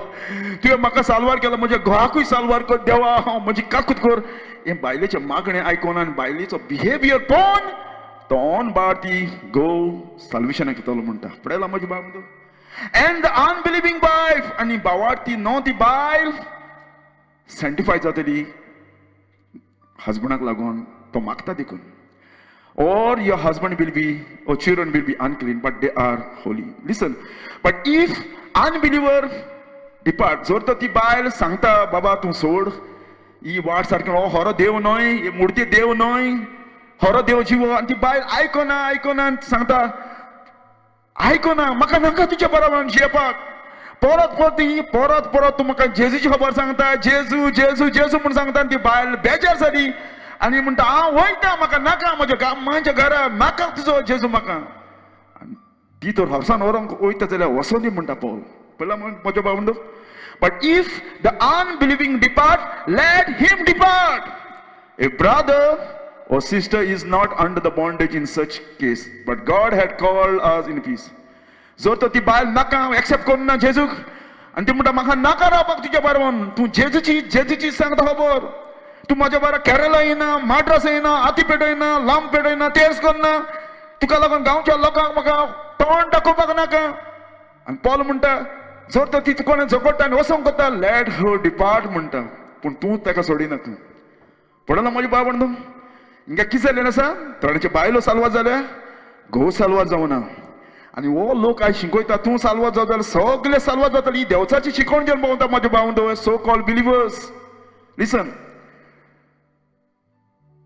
तुवें म्हाका साल्वार केला, म्हज्या घोवाकूय साल्वार कर देवा, हांव म्हजी काकूत कर. हें बायलेचें मागणें आयकून आनी बायलेचो बिहेवियर पळोवन तो ऑन बार ती घोव साल्वेशनाक येतलो म्हणटा. पळयला म्हज्या बाबा म्हणतो, एंड the unbelieving wife, आनी भावार्थी न्हू ती बायल सँक्टिफाय जातली हजबंडाक लागून, तो मागता देखून. Or your husband will be or children will be unclean, but they are holy. Listen, but if unbeliever depart, जर तर ती बायल सांगता, बाबा तूं सोड ही वाट सारकी, हो हरो देव न्हय, ही मुर्ती देव न्हय, हरो देव जिवो. आनी ती बायल आयकना आयकना आनी सांगता, आयकना, म्हाका नाका तुज्या बरोबर जियेवपाक, परत परत ही परत परत तूं म्हाका जेजूची खबर सांगता, जेजू जेजू जेजू म्हूण सांगता. आनी ती बायल बेजार जाली आनी म्हणटा, हांव वयता, म्हाका नाका, म्हज्या मांयच्या घरा नाका तुजो जेजू म्हाका. आनी ती तर हावसान व्हरोंक वयता जाल्यार वचों दी म्हणटा पॉल. पळयला म्हज्या बाबा म्हणटा, but if the unbelieving depart, let him depart. A brother or sister is not under the bondage in such case, but God had called us in peace. जर तर ती बायल नाका एक्सेप्ट करूं ना जेजूक आनी ती म्हणटा, म्हाका नाका रावपाक तुज्या बरोबर, तूं जेजूची जेजूची सांगता खबर, तूं म्हज्या बरोबर केरला येना, माड्रास येना, आतीपेट येना, लांबपेट येना, तेर्स करना, तुका लागून गांवच्या लोकांक म्हाका तोंड दाखोवपाक नाका. आनी पॉल म्हणटा, जर तर ती तुका झगडटा आनी वचोंक करता, let her depart म्हणटा, पूण तूं ताका सोडिनाका. पळयला म्हज्या बाबा म्हणटा, हिंगा कितें जालें आसा, थोड्यांचे बायलो साल्वार जाल्या, घोव साल्वार जावना. आनी हो लोक आयज शिकयता, तूं साल्वार जाव जाल्यार सगळे साल्वार जातले. ही देवचाची शिकवण घेवन भोंवता म्हज्या भाव, सो कॉल्ड बिलिवर्स. लिसन,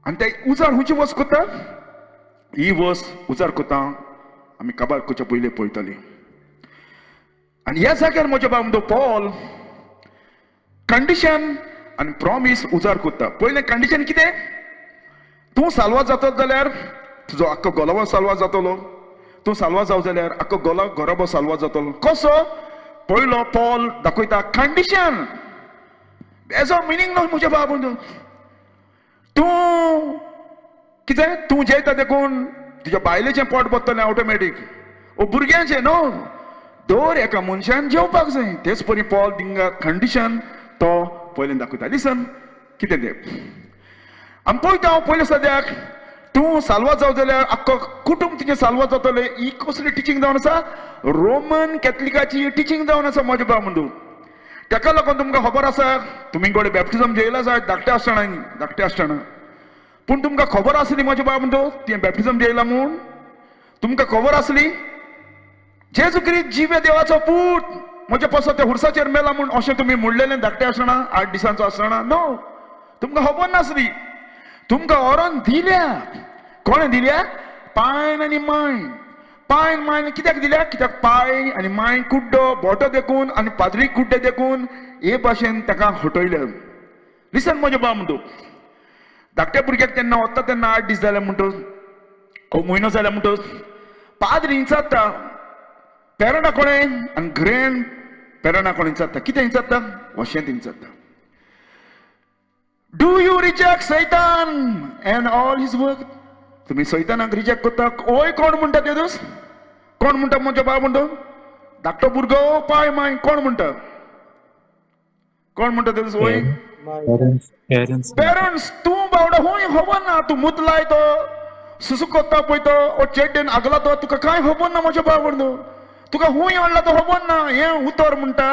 आनी ते उजार खंयची वस करता, ही वस उजार करता आमी काबार करच्या पयलीं पळयतली. आनी ह्या जाग्यार म्हज्या बाब म्हणटा पॉल कंडिशन आनी प्रॉमीस उजार करता. पयलें कंडिशन कितें? तूं साल्वार जातलो जाल्यार तुजो आख्खो गोलावो साल्वार जातलो, तूं साल्वार जाव जाल्यार आख्खो गोला घराबो साल्वार जातलो. कसो? पयलो पॉल दाखयता कंडिशन, हेजो मिनींग न्हय म्हज्या बाब. तूं कितें तूं जेयता देखून तुज्या बायलेचें पोट भरतलें ऑटोमॅटीक, ओ भुरग्यांचें न्हू, दर एका मनशान जेवपाक जाय. तेच परी पॉल थिंगा कंडिशन तो पयलें दाखयता. लिसन कितें तें आमी पळयता. हांव पयलें सद्याक तूं साल्वार जाव जाल्यार आख्खो कुटूंब तुजें साल्वार जातलें. ही कसली टिचींग जावन आसा? रोमन कॅथलिकाची टिचींग जावन आसा म्हज्या बाब म्हणू. ताका लागून तुमकां खबर आसा, तुमी गोडे बॅप्टिजम जेयला जायत धाकटे आसतना, धाकटे आसतना, पूण तुमकां खबर आसली म्हज्या बाब म्हणतो तुवें बॅप्टिजम जेयला म्हूण? तुमकां खबर आसली जेजू क्रिस्त जिवे देवाचो पूत म्हज्या पासत त्या हुरसाचेर मेला म्हूण अशें तुमी म्हणलेलें धाकटें आसतना, 8 दिसांचो आसतना? नो, तुमकां खबर नासली. तुमकां व्हरोन दिल्या. कोणें दिल्या? पायन आनी मायन. पायन मायन कित्याक दिल्या? कित्याक पाय आनी माय कुड्डो बोटो देखून आनी पाद्री कुड्डे देखून हे भाशेन ताका हटयलें. लिसन म्हज्या बाब म्हणटो, धाकट्या भुरग्याक तेन्ना वता तेन्ना 8 दीस जाले म्हणटो, ओ म्हयनो जाले म्हणटो, पाद्री विचारता पेरणां कोणें आनी ग्रँड पेरणां कोणें विचारता. कितें विचारता? अशेंच विचारता, do you reject सैतान and all his work? तुमी सैतानाक रिजेक्ट करता? ओय कोण म्हणटा तेदूस? कोण म्हणटा म्हज्या बाब म्हणटो? धाकटो भुरगो पाय माय कोण म्हणटा? कोण म्हणटा तेदूस? ओय पेरंट्स. पेरंट्स. तूं बावडो हूंय खबर ना, तूं मूत लायतो, सुसू करता पळय तो, ओ चेड्डेन आगला तो, तुका कांय खबर ना म्हज्या बाब म्हणटो, तुका हूंय हाडला तो खबर ना. हें उतर म्हणटा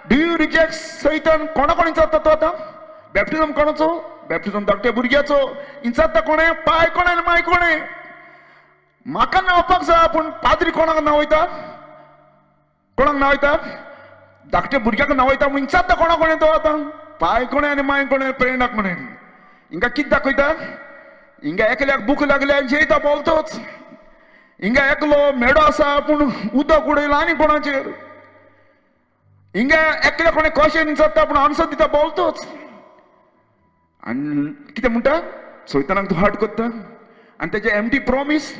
do you reject सैतान. कोणा कोण विचारता तो आतां? बॅप्टिजम कोणाचो? बॅप्टिजम धाकट्या भुरग्याचो. विचारता कोणें? पाय कोणें आनी माय कोणें? म्हाका न्हांवपाक जाय, पूण पाद्री कोणाक न्हांवयता? कोणाक न्हांवयता? धाकट्या भुरग्याक न्हांवयता. म्हूण विचारता कोणा कोणें तो आतां? पाय कोणें आनी माय कोणें, प्रेरणाक कोणें? हिंगा कितें दाखयता? हिंगा एकल्याक भूक लागल्या जेयता बोलतोच, हिंगा एकलो मेडो आसा पूण उदक उडयलां आनी कोणाचेर, हिंगा एकल्या कोणें कशें विचारता पूण आन्सर दिता बोलतोच. आनी कितें म्हणटा? सैतानाक तूं हार्ट करता आनी तेजें एम्प्टी प्रॉमीस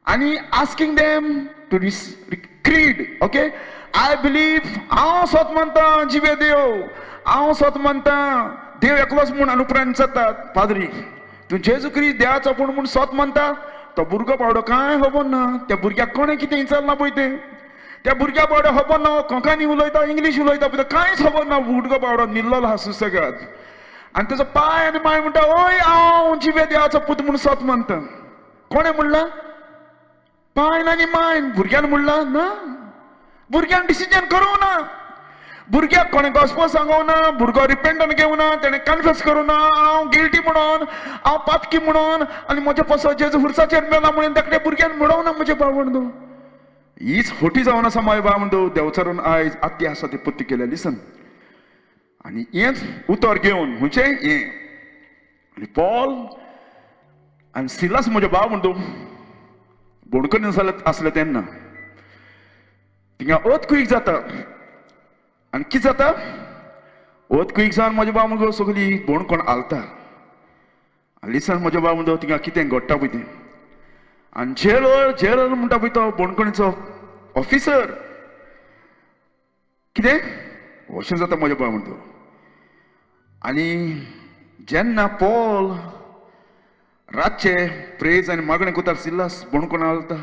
आनी asking them to creed. Okay, I believe, हांव स्वत मानता जिवे देव, हांव स्वत मानता देव एकलोच म्हूण. आनी उपरांत विचारता पाद्री, तूं जेजू क्रिस्त देवाचो पूण म्हूण स्वत मानता? तो भुरगो पावडो कांय खबर ना. त्या भुरग्याक कोणें कितें विचारलां पळय तें, त्या भुरग्या पावडो खबर ना, कोंकणी उलयता इंग्लीश उलयता पळय, कांयच खबर ना. भुरगो पावडो निल्लोलो आसा सुसेगाद. आनी तेजो पाय आनी माय म्हणटा, ओय हांव जिवे देवाचो पूत म्हूण स्वत मानता. कोणें म्हणलां? पायन आनी मायन. भुरग्यान म्हणलां ना, भुरग्यान डिसिजन करूं ना, भुरग्याक कोणें गॉस्पल सांगूं ना, भुरगो रिपेंटन घेवं ना, तेणें कन्फेस करूं ना हांव गिल्टी म्हणून, हांव पातकी म्हणून आनी म्हज्या पासत जेजू खुर्साचेर मेला म्हणून धाकट्या भुरग्यान म्हणोवं ना म्हज्या भाव म्हणून. हीच होटी जावन आसा म्हज्या भाव म्हणतो देवचारून आयज आत्या आसा ती पुर्ती केल्या. लिसन, आनी हेंच उतर घेवन खंयचें हें आनी पॉल आनी सिलास म्हज्या भाव म्हणतो बोणकणी आसले तेन्ना थिंगा अर्थक्वेक जाता. आनी कितें जाता? अर्थक्वेक जावन म्हज्या भाव म्हणतो सगळी बोणकोण हालता. आनी लिसन म्हज्या भाव म्हणतो थिंगा कितें घडटा पळय तें. आनी जेलर, जेलर म्हणटा पळय तो बोणकणीचो ऑफिसर, कितें अशें जाता म्हज्या भाव म्हणतो. आनी जेन्ना पॉल रातचे प्रेज आनी मागणें करता, सिल्लास बोणकोण हालता.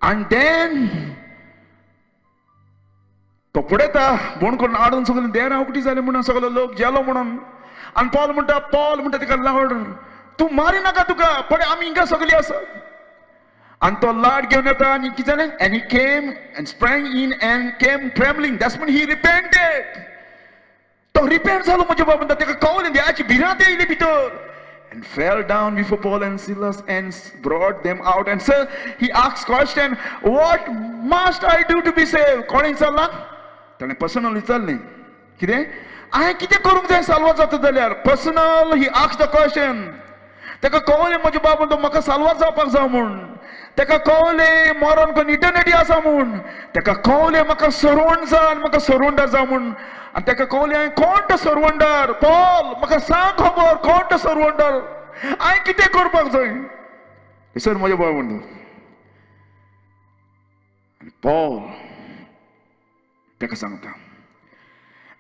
आनी देन तो पळयता बोणकोण हाडून सगळें देरां उकटी जालें म्हणून सगलो लोक जेलो म्हणून. आनी पॉल म्हणटा, पॉल म्हणटा ताका लाड, तूं मारी नाका तुका, पळय आमी हिंगा सगळीं आसा. आनी तो लाड घेवन येता आनी कितें जालें? And he came and sprang in and came trembling, that's mean he repented. तो रिपेंट जालो म्हज्या बाबा म्हणटा, ताका कवलें देवाची भिरांत येयली भितर. And fell down before Paul and Silas and brought them out. And sir, he asked question, what must I do to be saved? कोणें विचारलां? ताणें पर्सनल विचारलें कितें? हांवें कितें करूंक जाय साल्वार जाता जाल्यार? Personal he ask the question. ताका कळलें म्हज्या बाब म्हणटा म्हाका साल्वार जावपाक जाय म्हूण. ताका कळलें मरण कोण इटर्निटी आसा म्हूण. ताका कळलें म्हाका सर्वंट जाय आनी म्हाका सर्वंटार जाय म्हूण. आनी ताका कळलें हांवें कोण तो सर्वंटार? पॉल म्हाका सांग खबर कोण तो सर्वंटार, हांवें कितें करपाक जाय? सर म्हज्या बाब म्हणटा आनी पॉल ताका सांगता,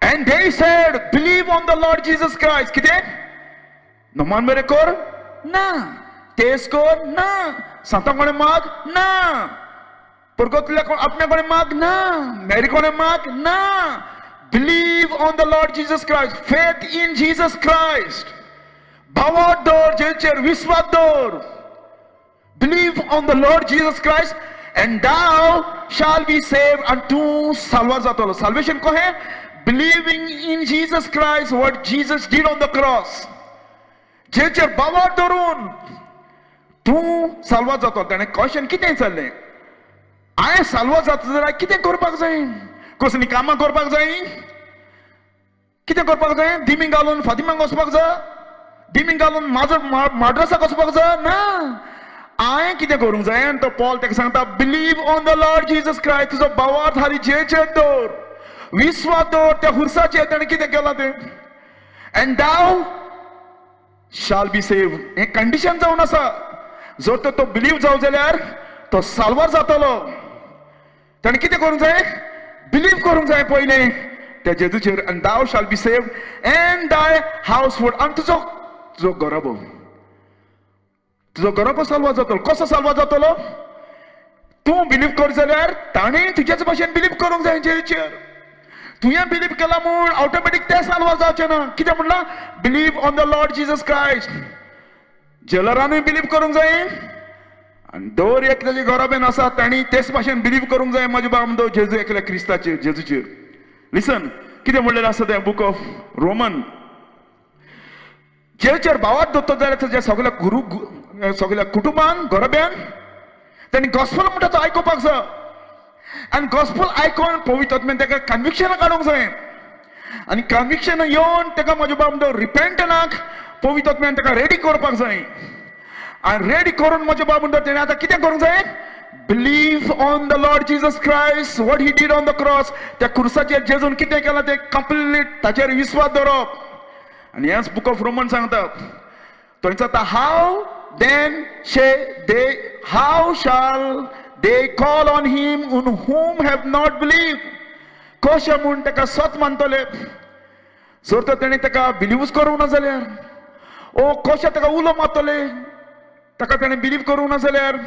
And they said, believe on the Lord Jesus Christ. कितें? नमान बरें कर ना, तेज कर ना, सांता कोणें माग ना, परगतल्या कोण आपल्या कोणें माग ना, मेरी कोणें माग ना. Believe on the Lord Jesus Christ, faith in Jesus Christ. भावार्थ दवर जेचेर विस्वास दवर. Believe on the Lord Jesus Christ and thou shall be saved, and तूं साल्वार जातलो. Salvation कहें? Believing in Jesus Christ, what Jesus did on the cross. जेचेर भावार्थ धरून तूं साल्वार जातलो. ताणें क्वेश्चन कितें विचारलें? हांवें साल्वार जाता जाल्यार कितें करपाक जाय? कसलीं कामां करपाक जाय? कितें करपाक जाय? दिमी घालून फातिमाक वचपाक जाय? दिमी घालून माजर माड्रसाक वचपाक जाय? ना, हांवें कितें करूंक जाय? आनी तो पॉल ताका सांगता, believe on the Lord Jesus Christ. तुजो भावार्थ हाली जेचेर दवर, विस्वास दवर त्या खुर्साचेर ताणें कितें केलां तें, and thou shall be save. हें कंडिशन जावन आसा. जर तर तो बिलीव जावं जाल्यार तो साल्वार जातलो. ताणें कितें करूंक जाय? बिलीव करूंक जाय पयलें त्या जेजूचेर. And thou shall be save and thy household. आनी तुजो घराबो, तुजो घराबो साल्वार जातलो. कसो साल्वार जातलो? तूं बिलीव कर जाल्यार ताणें तुजेच भाशेन बिलीव करूंक जाय जेजूचेर. तुवें बिलीव केला म्हूण ऑटोमॅटीक ते साल्वार जावचें ना. कितें म्हणलां? Believe on the Lord Jesus Christ. जेलरानूय बिलीव करूंक जाय आनी दर एक ताजे घराब्यान आसा तांणी तेच भाशेन बिलीव करूंक जाय म्हज्या बाब म्हणटा जेजू एकल्या क्रिस्ताचेर, जेजूचेर. लिसन कितें म्हणलेलें आसा तें बूक ऑफ रोमन. जेचेर भावार्थ दवरता जाल्यार ताच्या सगल्या गुरू सगल्या कुटुंबान घराब्यान तांणी गॉस्पल म्हणटा तो आयकुपाक जाय. आनी गॉस्पल आयकोन पवित्र आत्म्यान ताका कन्विक्शनां काडूंक जाय. आनी कन्विक्शनां येवन ताका म्हज्या बाब म्हणटा रिपेंटनाक पवित्र आत्म्यान ताका रेडी करपाक जाय. आनी रेडी करून म्हज्या बाब म्हणटा तेणें आतां कितें करूंक जाय? Believe on the Lord Jesus Christ, what he did on the cross. त्या खुर्साचेर जेजून कितें केलां तें कंप्लीट ताचेर विस्वास दवरप. आनी हेंच बूक ऑफ रोमन सांगता. तो विचारता, how then they how shall they call on him on whom have not believe? कशें म्हूण ताका सत मानतले जर तर तेणें ताका बिलीवूच करूंक ना जाल्यार? ओ कशें ताका उलो मारतले ताका तेणें बिलीव करूंक ना जाल्यार?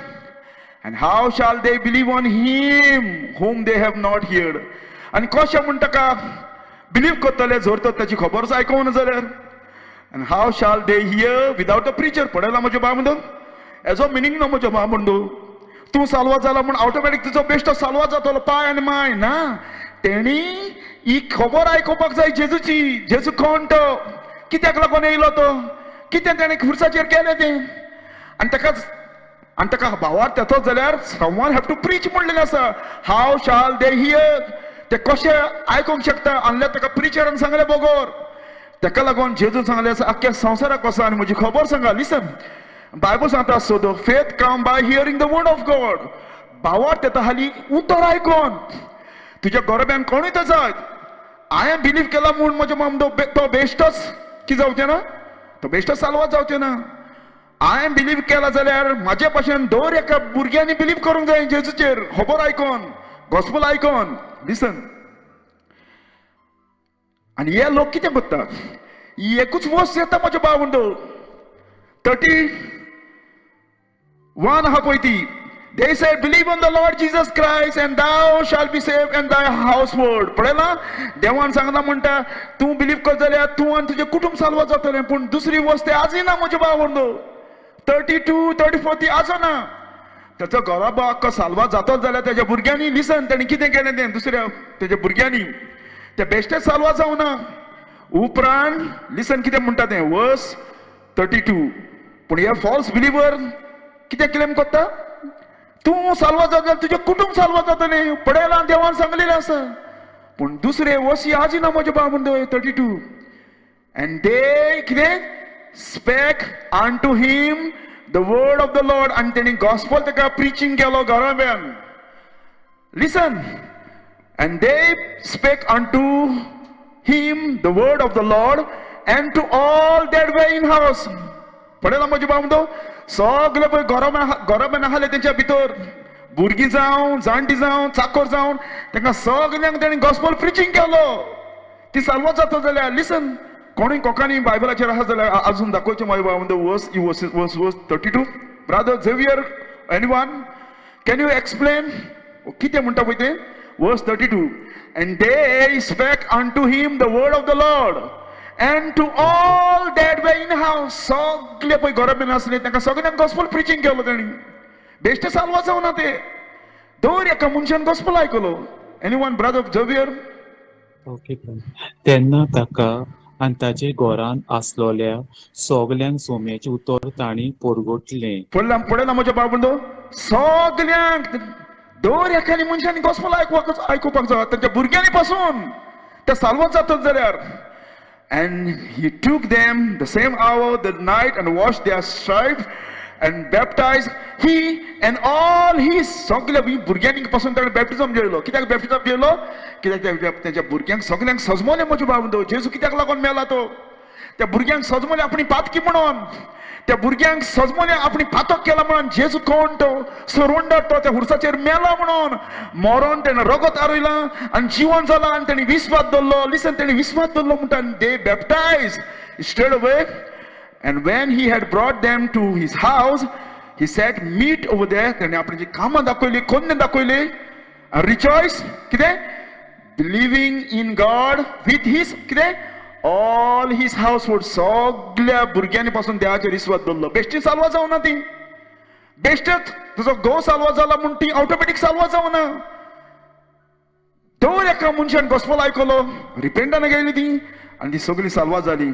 And how shall they believe on him whom they have not heard? आनी कशें म्हूण ताका बिलीव करतले जर तर ताची खबरच आयकूंक ना जाल्यार? And how shall they hear without a preacher? पळयला म्हज्या बाब म्हणतो हेजो मिनींग ना. म्हज्या बाब म्हणतो तूं साल्वार जाला म्हूण ऑटोमॅटीक तुजो बेश्टो साल्वार जातलो पाय आनी माय ना. तेणी ही खबर आयकुपाक जाय जेजूची. जेजू कोण तो, कित्याक लागून येयलो तो, कितें तेणें खुर्साचेर केलें तें. आनी ताका भावार्थ येतो जाल्यार someone have to preach म्हणलेलें आसा. How shall they hear? ते कशें आयकूंक शकता आणल्यार ताका प्रिचरान सांगलें बगर? ताका लागून जेजून सांगलें आसा, अख्ख्या संवसाराक वचा आनी म्हजी खबर सांगा. लिसन, बायबल सांगता, so the faith come by hearing the word of God. भावार्थ येता हाली उतर आयकोन. तुज्या घराब्यान कोणूय तर जायत, हांवें बिलीव केला म्हूण म्हज्या माम तो बेश्टोच की जावचें ना, तो बेश्टोच साल्वार जावचें ना. हांवें बिलीव केला जाल्यार म्हाजे भाशेन दर एका भुरग्यांनी बिलीव करूंक जाय जेजूचेर, खबर आयकोन, गॉस्पल आयकोन. लिसन, आनी हे लोक कितें करता? एकूच वर्स येता म्हज्या भाव म्हणतो 31 आहा पळय ती. They said, believe on the Lord Jesus Christ and thou shalt be saved and thy household. पळयला, देवान सांगला म्हणटा तूं बिलीव कर जाल्यार तूं आनी तुजें कुटुंब साल्वार जातलें. पूण दुसरी वस्त आजय ना म्हज्या भाव म्हणतो 32 34 ती आसना. ताचो घराबो अख्खो साल्वार जातलो जाल्यार तेज्या भुरग्यांनी, लिसन, तेणी कितें केलें तें दुसऱ्या तेज्या भुरग्यांनी ते बेश्टेच साल्वार जावना. उपरांत लिसन कितें म्हणटा तें वर्स 32. पूण हे फॉल्स बिलीवर कितें क्लेम करता? तूं साल्वार जाता जाल्यार तुजें कुटुंब साल्वार जातलें. पळयलां, देवान सांगलेलें आसा. पूण दुसरे वसी आजी ना म्हज्या बाब म्हणटा 32. And they कितें spake unto him the word of the Lord. आनी तेणी गॉस्पल ताका प्रिचींग केलो घरा. Listen. And they spake unto him the word of the Lord and to all that were in house. पळयला म्हजे बाब म्हणतो सगळे पळय घरा आसले तेंच्या भितर भुरगीं जावं, जाणटी जावं, चाकोर जावं, तांकां सगल्यांक तेणी गॉस्पल प्रिचींग केलो. ती साल्वार जाता जाल्यार लिसन, कोणूय कोंकणी बायबलाचेर आसा जाल्यार अजून दाखोवचें म्हाजे बाब म्हणतो verse verse verse verse 32. Brother Xavier, anyone, can you explain कितें म्हणटा पळय तें? Verse 32. And they spake unto him the word of the Lord and to all that were in house. सगळे पळय घरा बीन आसले तांकां सगळ्यांक गॉस्पल प्रिचींग केलो तेणी. बेश्टे साल्वार जावना ते, दर एका मनशान gospel आयकलो. Anyone, brother Xavier? Okay. तेन्ना ताका आनी ताजे घरांत आसलोल्या सगल्यांक सोम्याचें उतर तांणी परगटलें. पडला पडला म्हज्या बाबंदो, सगल्यांक दर एकानी मनशांनी गॉस्पल आयकुपाक जाय, तांच्या भुरग्यांनी पासून ते साल्वार जातात जाल्यार. And he took them the same hour the night and washed their stripe and baptized he and all his. सगल्या भुरग्यांनी पासून ताणें बॅप्टिझम जेयलो. कित्याक बॅप्टिझम जेयलो? कित्याक तेच्या भुरग्यांक सगल्यांक सजमोलें म्हज्या बाबंदो, जेजू कित्याक लागून मेला तो. त्या भुरग्यांक सजमोलें आपणी पातकी म्हणून, त्या भुरग्यांक सजमोलें आपणी पातक केला म्हणून, जेजू कोण तो सरवंडर तो त्या हुरसाचेर मेला म्हणून. मरोन तेणें रगत आरयलां आनी जिवन जालां आनी तेणी विस्वास दवरलो. लिसन, तेणी विस्वास दवरलो म्हणटा. They baptize straight away. And when he had brought them to his house, he set meat over there. तेणें आपली जी कामां दाखयली, कोन्ने दाखयली, रिजॉयस कितें believing in God with his कितें ऑल his house hold. सगल्या भुरग्यांनी पासून देवाचेर विस्वास दवरलो. बेश्टी साल्वार जावना ती, बेश्टेच तुजो घोव साल्वार जाला म्हूण ती ऑटोमॅटीक साल्वार जावना. दर एका मनशान गॉस्पल आयकलो, रिपेंटान गेली ती आनी ती सगळी साल्वार जाली.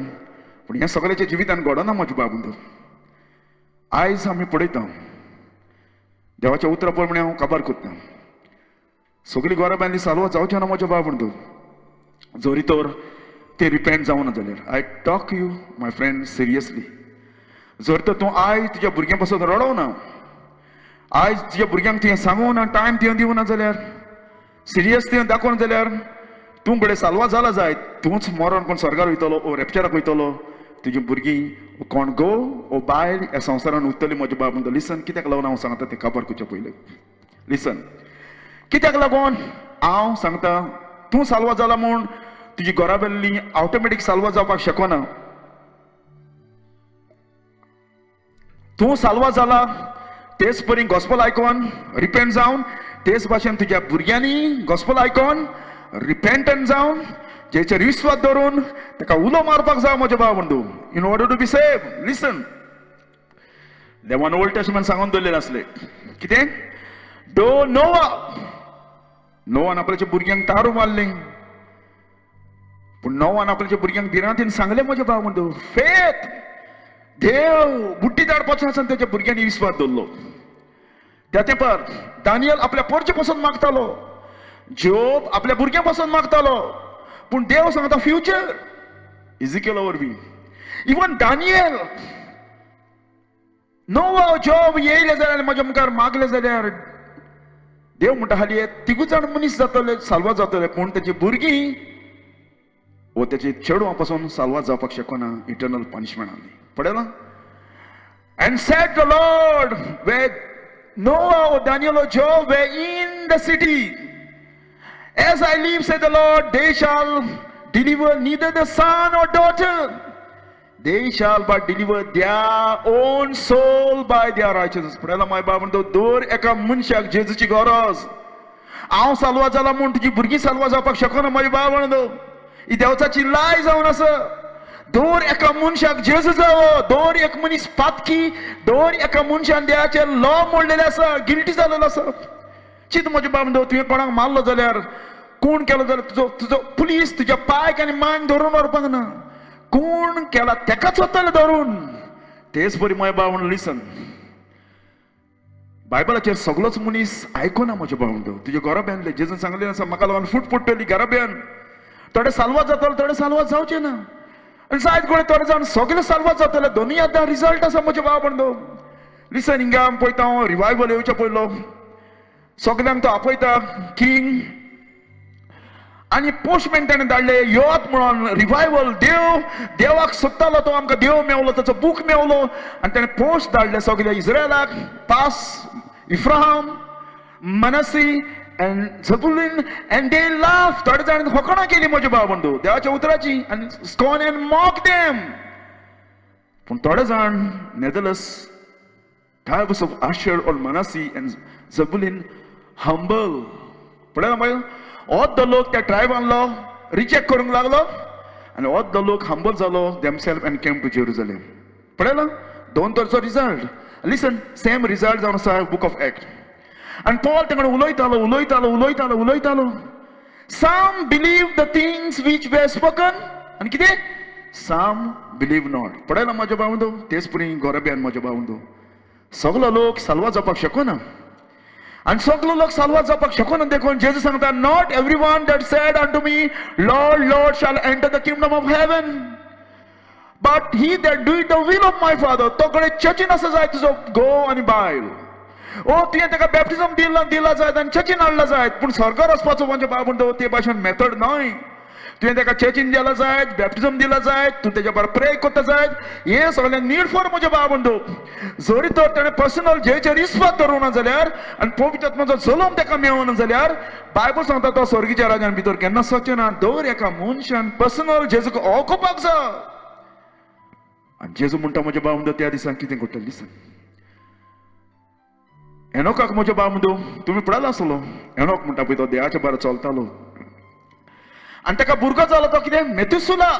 पूण हें सगळ्याच्या जिवितान घडना म्हज्या बाबूंत. आयज आमी पळयता, देवाच्या उतरा प्रमाणे हांव काबार करता, सगळी घरां बांदली साल्वार जावचें ना म्हज्या बाबूंत, जरी तर ते रिपेंट जावना जाल्यार. I talk you, my friend, seriously. जर तर तूं आयज तुज्या भुरग्यां पासून रडोवना, आयज तुज्या भुरग्यांक तुवें सांगूना, टायम तुवें दिवना जाल्यार, सिरियस तुवें दाखोवना जाल्यार, तूं घडये साल्वार जाला जायत, तूंच मरोन कोण स्वर्गार वयतलो ओ रेपचराक वयतलो. तुजी भुरगीं कोण घोव ओ बायल ह्या संवसारान उरतली म्हज्या बाब म्हणटा. लिसन, कित्याक लागून हांव सांगता तें काबार करचें पयलें. लिसन, कित्याक लागून हांव सांगता, तूं साल्वार जाला म्हूण तुजी घरा बेल्ली ऑटोमॅटीक साल्वार जावपाक शकना. तूं साल्वार जाला तेच परी गॉस्पल आयकोन रिपेंट जावन, तेच भाशेन तुज्या भुरग्यांनी गॉस्पल आयकोन रिपेंटंट जावन जेचेर विस्वास दवरून ताका उलो मारपाक जाय म्हज्या भाव बंधू, in order to be save. Listen, देवान ओल्ड टेस्टमेंट सांगून दवरलेलें आसलें कितें डो नोवा, नोवान आपल्याच्या भुरग्यांक तारू मारलें, पूण नोवान आपल्याच्या भुरग्यांक भिरांतीन सांगलें म्हज्या भाव बंधू, फेत देव बुड्डी धाडपाचो आसा, त्याच्या भुरग्यांनी विस्वास दवरलो. त्या तेंपार दानियल आपल्या पोरचे पासून मागतालो, जोब आपल्या भुरग्यां पासून मागतालो, पूण देव सांगता फ्युचर इजिकेला वरवीं. इवन दानियल, नोवा, जोब येयले जाल्यार म्हज्या मुखार मागले जाल्यार देव म्हणटा हाली तिगूय जाण मनीस जातले, साल्वार जातले, पूण तेजी भुरगीं वो तेजी चेडवां पासून साल्वार जावपाक शकना, इटर्नल पनिशमेंट आसली. पळयलां? And said the Lord, where Noah or Daniel or Job were in the city, as I live, said the Lord, they shall deliver neither the son or daughter. They shall but deliver their own soul by their righteousness. पळयला my बाब म्हणतो, दर एका मनशाक जेजूची गरज. हांव साल्वार जाला म्हूण तुजी भुरगीं साल्वार जावपाक शकना म्हज्या बाब म्हणतो, ही देवचाची लाय जावन आसा. दर एका मनशाक जेजू जावो, दर एक मनीस पातकी, दर एका मनशान देवाचे लॉ मोडलेले आसा, गिल्टी जालेलो आसा. चिंत म्हज्या बाब म्हणतो, तुवें कोणाक मारलो जाल्यार, कोण केलो जाल्यार तुजो तुजो पुलीस तुज्या पायक आनी मान धरून व्हरपाक ना, कोण केला तेकाच वतले धरून. तेच बरी म्हज्या बाब म्हणून, लिसन. बायबलाचेर सगलोच मनीस आयकोना म्हज्या भावंडो. तुजे घरा बेनले जेजून सांगलें आसा, म्हाका लागून फूट पडटली घरा बेन. थोडे साल्वार जातले, थोडे साल्वार जावचे ना. आनी जायत कडेन थोडे जाण सगळे साल्वार जातले. दोनूय आतां रिजल्ट आसा म्हज्या भाव बंडो. लिसन, हिंगा पळयता हांव, रिवायवल येवचे पयलो सगल्यांक तो आपयता किंग आनी पोस्टमॅन. ताणें धाडले योत म्हणून रिवायवल. देव देवाक सोदतालो तो, आमकां देव मेवलो, ताचो बूक मेवलो. आनी ताणें पोस्ट धाडले सगल्या इस्रायलाक. पास Ephraim, Manasseh and Zebulun, and they laugh. थोडे जाण फकाणां केली म्हज्या भाव बंधू देवाच्या उतराची आनी स्कॉर्न एंड मॉक देम. पूण थोडे जाण, nevertheless tribes of Asher or Manasseh and Zebulun humble. पळयला मागीर अर्दो लोक त्या ट्रायबानलो रिजेक्ट करूंक लागलो आनी अर्दो लोक हंबल जालो themself and came to Jerusalem. पळयला दोन तरचो रिजल्ट. लिसन, सेम रिजल्ट जावन आसा बुक ऑफ एक्ट. आनी पॉल तेंकडे उलयतालो, उलयतालो, उलयतालो, उलयतालो. Some believe the things which were spoken आनी कितें, सम बिलीव not. पळयला म्हज्या भावंडो, तेच पुरी गोरब्यान म्हज्या भावंडो, सगलो लोक साल्वार जावपाक शकना आनी सगलो लोक साल्वार जावपाक शकना. देखून जेजू सांगता, "Not every one that said unto me, 'Lord, Lord,' shall enter the kingdom of heaven, but he that do the will of my Father." तो कडेन चर्चीन आसा जाय तुजो घोव आनी बायल, ओ तुवें ताका बॅप्टिझम दिला दिला जायत आनी चर्चीन हाडला जायत, पूण स्वर्गार वचपाचो म्हणजे बाबा म्हणटा ते भाशेन मेथड न्हय. तुवें ताका चर्चीन दिला जायत, बॅप्टिझम दिला जायत, तूं तेज्या बरोबर प्रे करता जायत, हें सगळें नीड फॉर म्हज्या बाबा म्हणटा. जरी तर ताणें पर्सनल जेचेर इस्वाद दवरूंक ना जाल्यार आनी पवित्र आत्माचो जल्म ताका मेळना जाल्यार, बायबल सांगता, तो स्वर्गीच्या राजान भितर केन्ना सचें ना. दर एका मनशान पर्सनल जेजूक वळखुपाक जाय. आनी जेजू म्हणटा म्हज्या बाबा म्हणटा, त्या दिसांक कितें करतलें? दिसान एनोकाक म्हज्या बाबा म्हणटा, तुमी पळयला आसलो, एनोक म्हणटा पळय, तो देवाच्या बरो चलतालो आनी ताका भुरगो जालो तो कितें, मेथुसुला.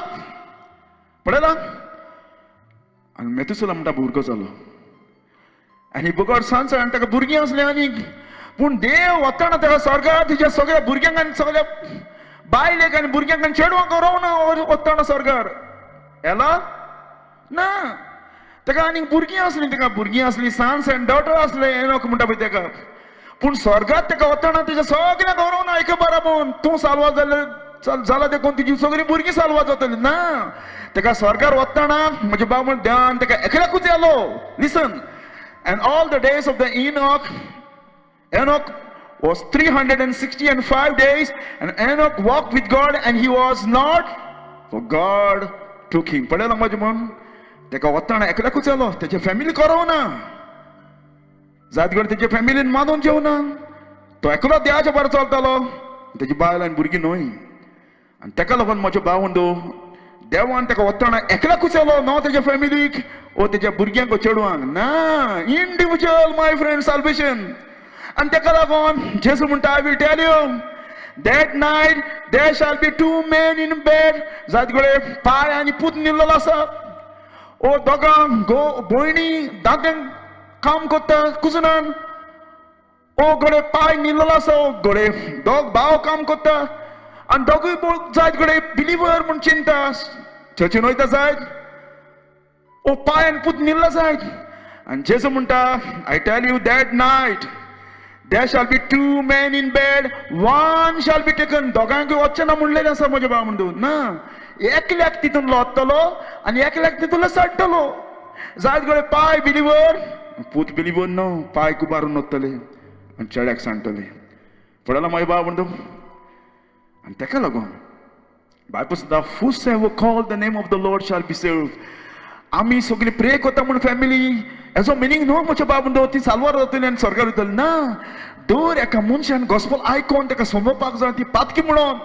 पळयला? आनी मेथुसुला म्हणटा भुरगो जालो आनी बुगर सांज आनी ताका भुरगीं आसलीं आनीक. पूण देव वताना ताका स्वर्गार तिच्या सगळ्या भुरग्यांक आनी सगळ्या बायलेक आनी भुरग्यांक आनी चेडवांक रोवना वताना स्वर्गार येला ना. ताका आनीक भुरगीं आसलीं, ताका भुरगीं आसलीं, सन्स एंड डॉटर आसले एनोक म्हणटा पळय ताका. पूण स्वर्गात ताका वताना तेच्या सगळ्यांक गौरव एका बराबर, तूं साल्वार जालें जाला देखून तुजी सगळीं भुरगीं साल्वार जातली ना. ताका स्वर्गार वताना म्हजे बाबा म्हण ध्यान ताका एकल्याकूच येलो. Listen, and all the days of the Enoch, Enoch was 365 days, and Enoch walked with God and he was not, for God took him. पळयला म्हजें म्हण, ताका वताना एकल्याकूच येलो. तेच्या फॅमिली करोना जात कडेन, तेच्या फॅमिलीन मानून जेवना. तो एकलो देवाच्या बरो चलतालो, तेजी बायल आनी भुरगीं न्हय. आनी ताका लागून म्हज्या भावंडो, देवान ताका वताना एकल्याकूच येलो, न्हू तेच्या फॅमिलीक ओ तेच्या भुरग्यांक, चेडवांक ना. Individual my friend salvation. आनी ताका लागून जेजू म्हणटा, "I will tell you, that night there shall be two men in bed." जात कडेन पाय आनी पूत न्हिदलेलो आसा, ओ दोगां गो भयणी दांत्यांक काम करता कुजनान, ओ घडे पाय न्हिदलेलो आसा, ओ घडे दोग भाव काम करता. आनी दोगूय जायत घडे बिलिवर म्हूण चिंता, चर्चीन वयता जायत, ओ पाय आनी पूत न्हिदला जायत. आनी जेजू म्हणटा, "I tell you, that night there shall be two men in bed, one shall be taken." दोगांकूय वचचें ना म्हणलेलें आसा म्हज्या भाव म्हणून ना. एकल्याक तितून लोटतलो आनी एकल्याक तितून चडटलो. जायत कडेन पाय बिलिवर, पूत बिलिवर न्हू. पाय कुबारून वतले आनी चेड्याक सांडटले. पळयला म्हाज्या भाव म्हणतो? आनी ताका लागून बायबल सुद्दां, "Whosoever call the name of the Lord shall be saved." आमी सगळी प्रे करता म्हूण फॅमिली हेजो मिनींग न्हू म्हज्या बाब म्हणटा, ती साल्वार जातली आनी स्वर्गार वयतली ना. दर एका मनशान गॉस्पल आयकोन ताका समजपाक जाय ती पातकी म्हणून.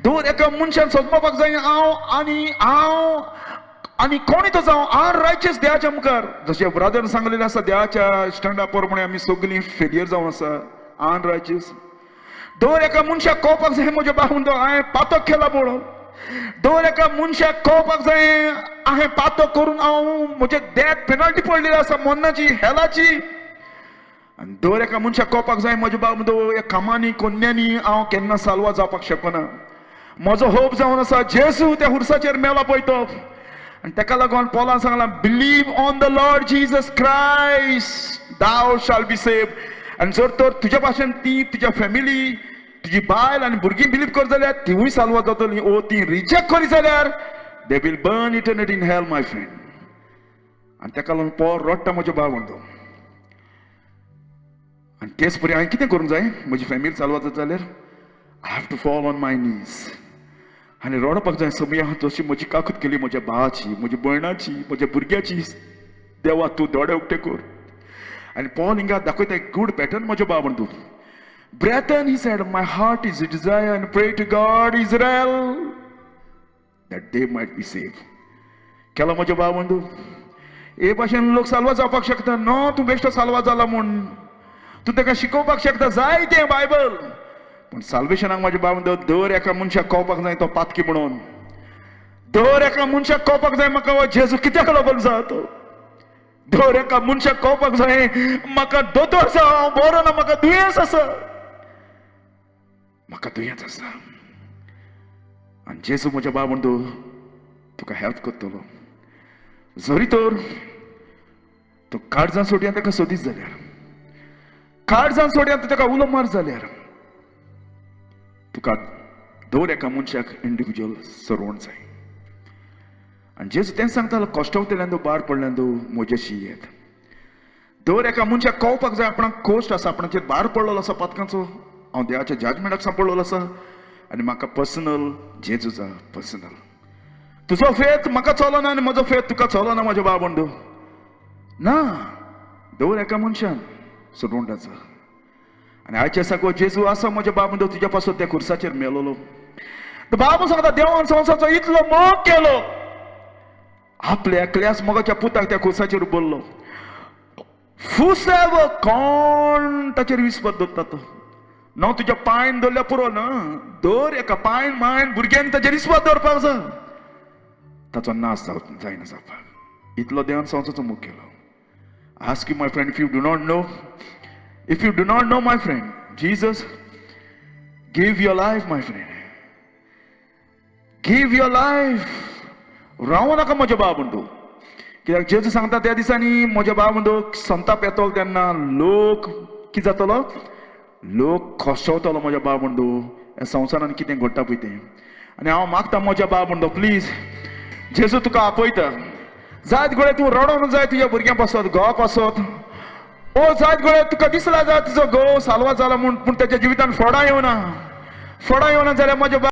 दर एका मनशान समजपाक जाय, हांव आनी कोणी तो जावं, अनरायचियस देवाच्या मुखार. जशें ब्रदर सांगलेलें आसा, देवाच्या स्टँडा प्रमाणे आमी सगळीं फेलियर जावन आसा, अनरायचियस. दर एका मनशाक कळपाक जाय म्हज्या बाब म्हणटा, हांवें पातक केला म्हणून. दर एका मनशाक कळपाक जाय, हांवें पातक करून हांव म्हजे डेथ पेनल्टी पडलेली आसा, मरणाची, हेलाची. आनी दर एका मनशाक कळपाक जाय म्हज्या बाब म्हणटा, ह्या कामांनी कोन्यांनी हांव केन्ना साल्वार जावपाक शकना. म्हजो होप जावन आसा जेजू त्या खुर्साचेर मेला पळय तो. आनी ताका लागून पॉलान सांगलां, "Believe on the Lord Jesus Christ." thou shall be save. आनी जर तर तुज्या भाशेन ती तुज्या फॅमिली, तुजी बायल आनी भुरगीं बिलीव कर जाल्यार तिवूय साल्वार जातली. ओ ती रिजेक्ट करी जाल्यार they will burn eternity in hell, my friend. आनी ताका लागून पोर रडटा म्हज्या भाव म्हणतो. आनी तेच परी हांवें कितें करूंक जाय म्हजी फॅमिली साल्वार जाता जाल्यार? I have to fall on my knees आनी रडपाक जाय. सोमया, जशी म्हजी काकूत केली म्हज्या भावाची, म्हज्या भयणाची, म्हज्या भुरग्याची, देवा तूं दोळे उक्ते कर. आनी पॉल हिंगा दाखयता एक गूड पॅटर्न म्हज्या भाव म्हणतो. Brethren, he said, my heart is desire and pray to God Israel that they might be saved. केला म्हज्या भाव म्हणतो. हे भाशेन लोक साल्वार जावपाक शकता. नो तूं बेश्टो साल्वार जाला म्हूण तूं ताका शिकोवपाक शकता जाय तें बायबल, पूण साल्वेशनाक म्हज्या भाव म्हणतो दर एका मनशाक कळपाक जाय तो पातकी म्हणून. दर एका मनशाक कळपाक जाय म्हाका हो जेजू कित्याक लागून जाता. दर एका मनशाक कळपाक जाय म्हाका दोतोर आसा, हांव बरो ना, म्हाका दुयेंस आसा, म्हाका दुयेंस आसा. आनी जेजू म्हज्या भाव म्हणतो तुका हेल्प करतलो. जरी तर तूं काळजान सोडया ताका सोदीत जाल्यार, काळजान सोडया ताका उलो मार जाल्यार, तुका दर एका मनशाक इंडिविज्युअल सरोवण जाय. आनी जेजू तेंच सांगतालो, कश्टवतल्यान बार पडल्यान म्हज्याशी येत. दर एका मनशाक कळपाक जाय आपणाक कोश्ट आसा, आपणाचेर भार पडलेलो आसा पातकांचो, हांव देवाच्या जजमेंटाक सांपडलेलो आसा आनी म्हाका पर्सनल जेजू जा पर्सनल. तुजो फेत म्हाका चलना आनी म्हजो फेत तुका चलना म्हज्या भाव बंधू ना. दर एका मनशान सोडून आसा. आनी आयच्या साको जेजू आसा म्हज्या भाव बंधू तुज्या पासून त्या खुर्साचेर मेलोलो. बाबू सांगता देवान संवसाराचो इतलो मोग केलो, आपल्या एकल्याच मोगाच्या पुताक त्या खुर्साचेर उबरलो. फुसेव कोण ताचेर विस्वास दवरता तो न्हू तुज्या पांयन दवरल्यार पुरो ना, दर एका पांयन मायन भुरग्यांनी ताचेर विस्वास दवरपाक जाय, ताचो नाश जायना जावपाक. इतलो देवान संवसाराचो मोग केलो. Ask you, my friend, if you do not know, if you do not know, my friend, Jesus, give your life, my friend, give your life. रावूं नाका म्हज्या भाव म्हणतो. कित्याक जेजू सांगता त्या दिसांनी म्हज्या भाव म्हणतो संताप येतलो तेन्ना लोक कितें जातलो, लोक खोशवतलो म्हज्या भाव म्हणतो ह्या संवसारान कितें घडटा पळय तें. आनी हांव मागता म्हज्या भाव म्हणतो, प्लीज, जेजू तुका आपयता. जायत घडये तूं रडोन जाय तुज्या भुरग्यां पासत, घोवा पासत, ओ जायत घडये तुका दिसला जाय तुजो घोव साल्वार जाला म्हूण, पूण तेच्या जिवितान फळां येवना, फळां येवना जाल्यार म्हज्या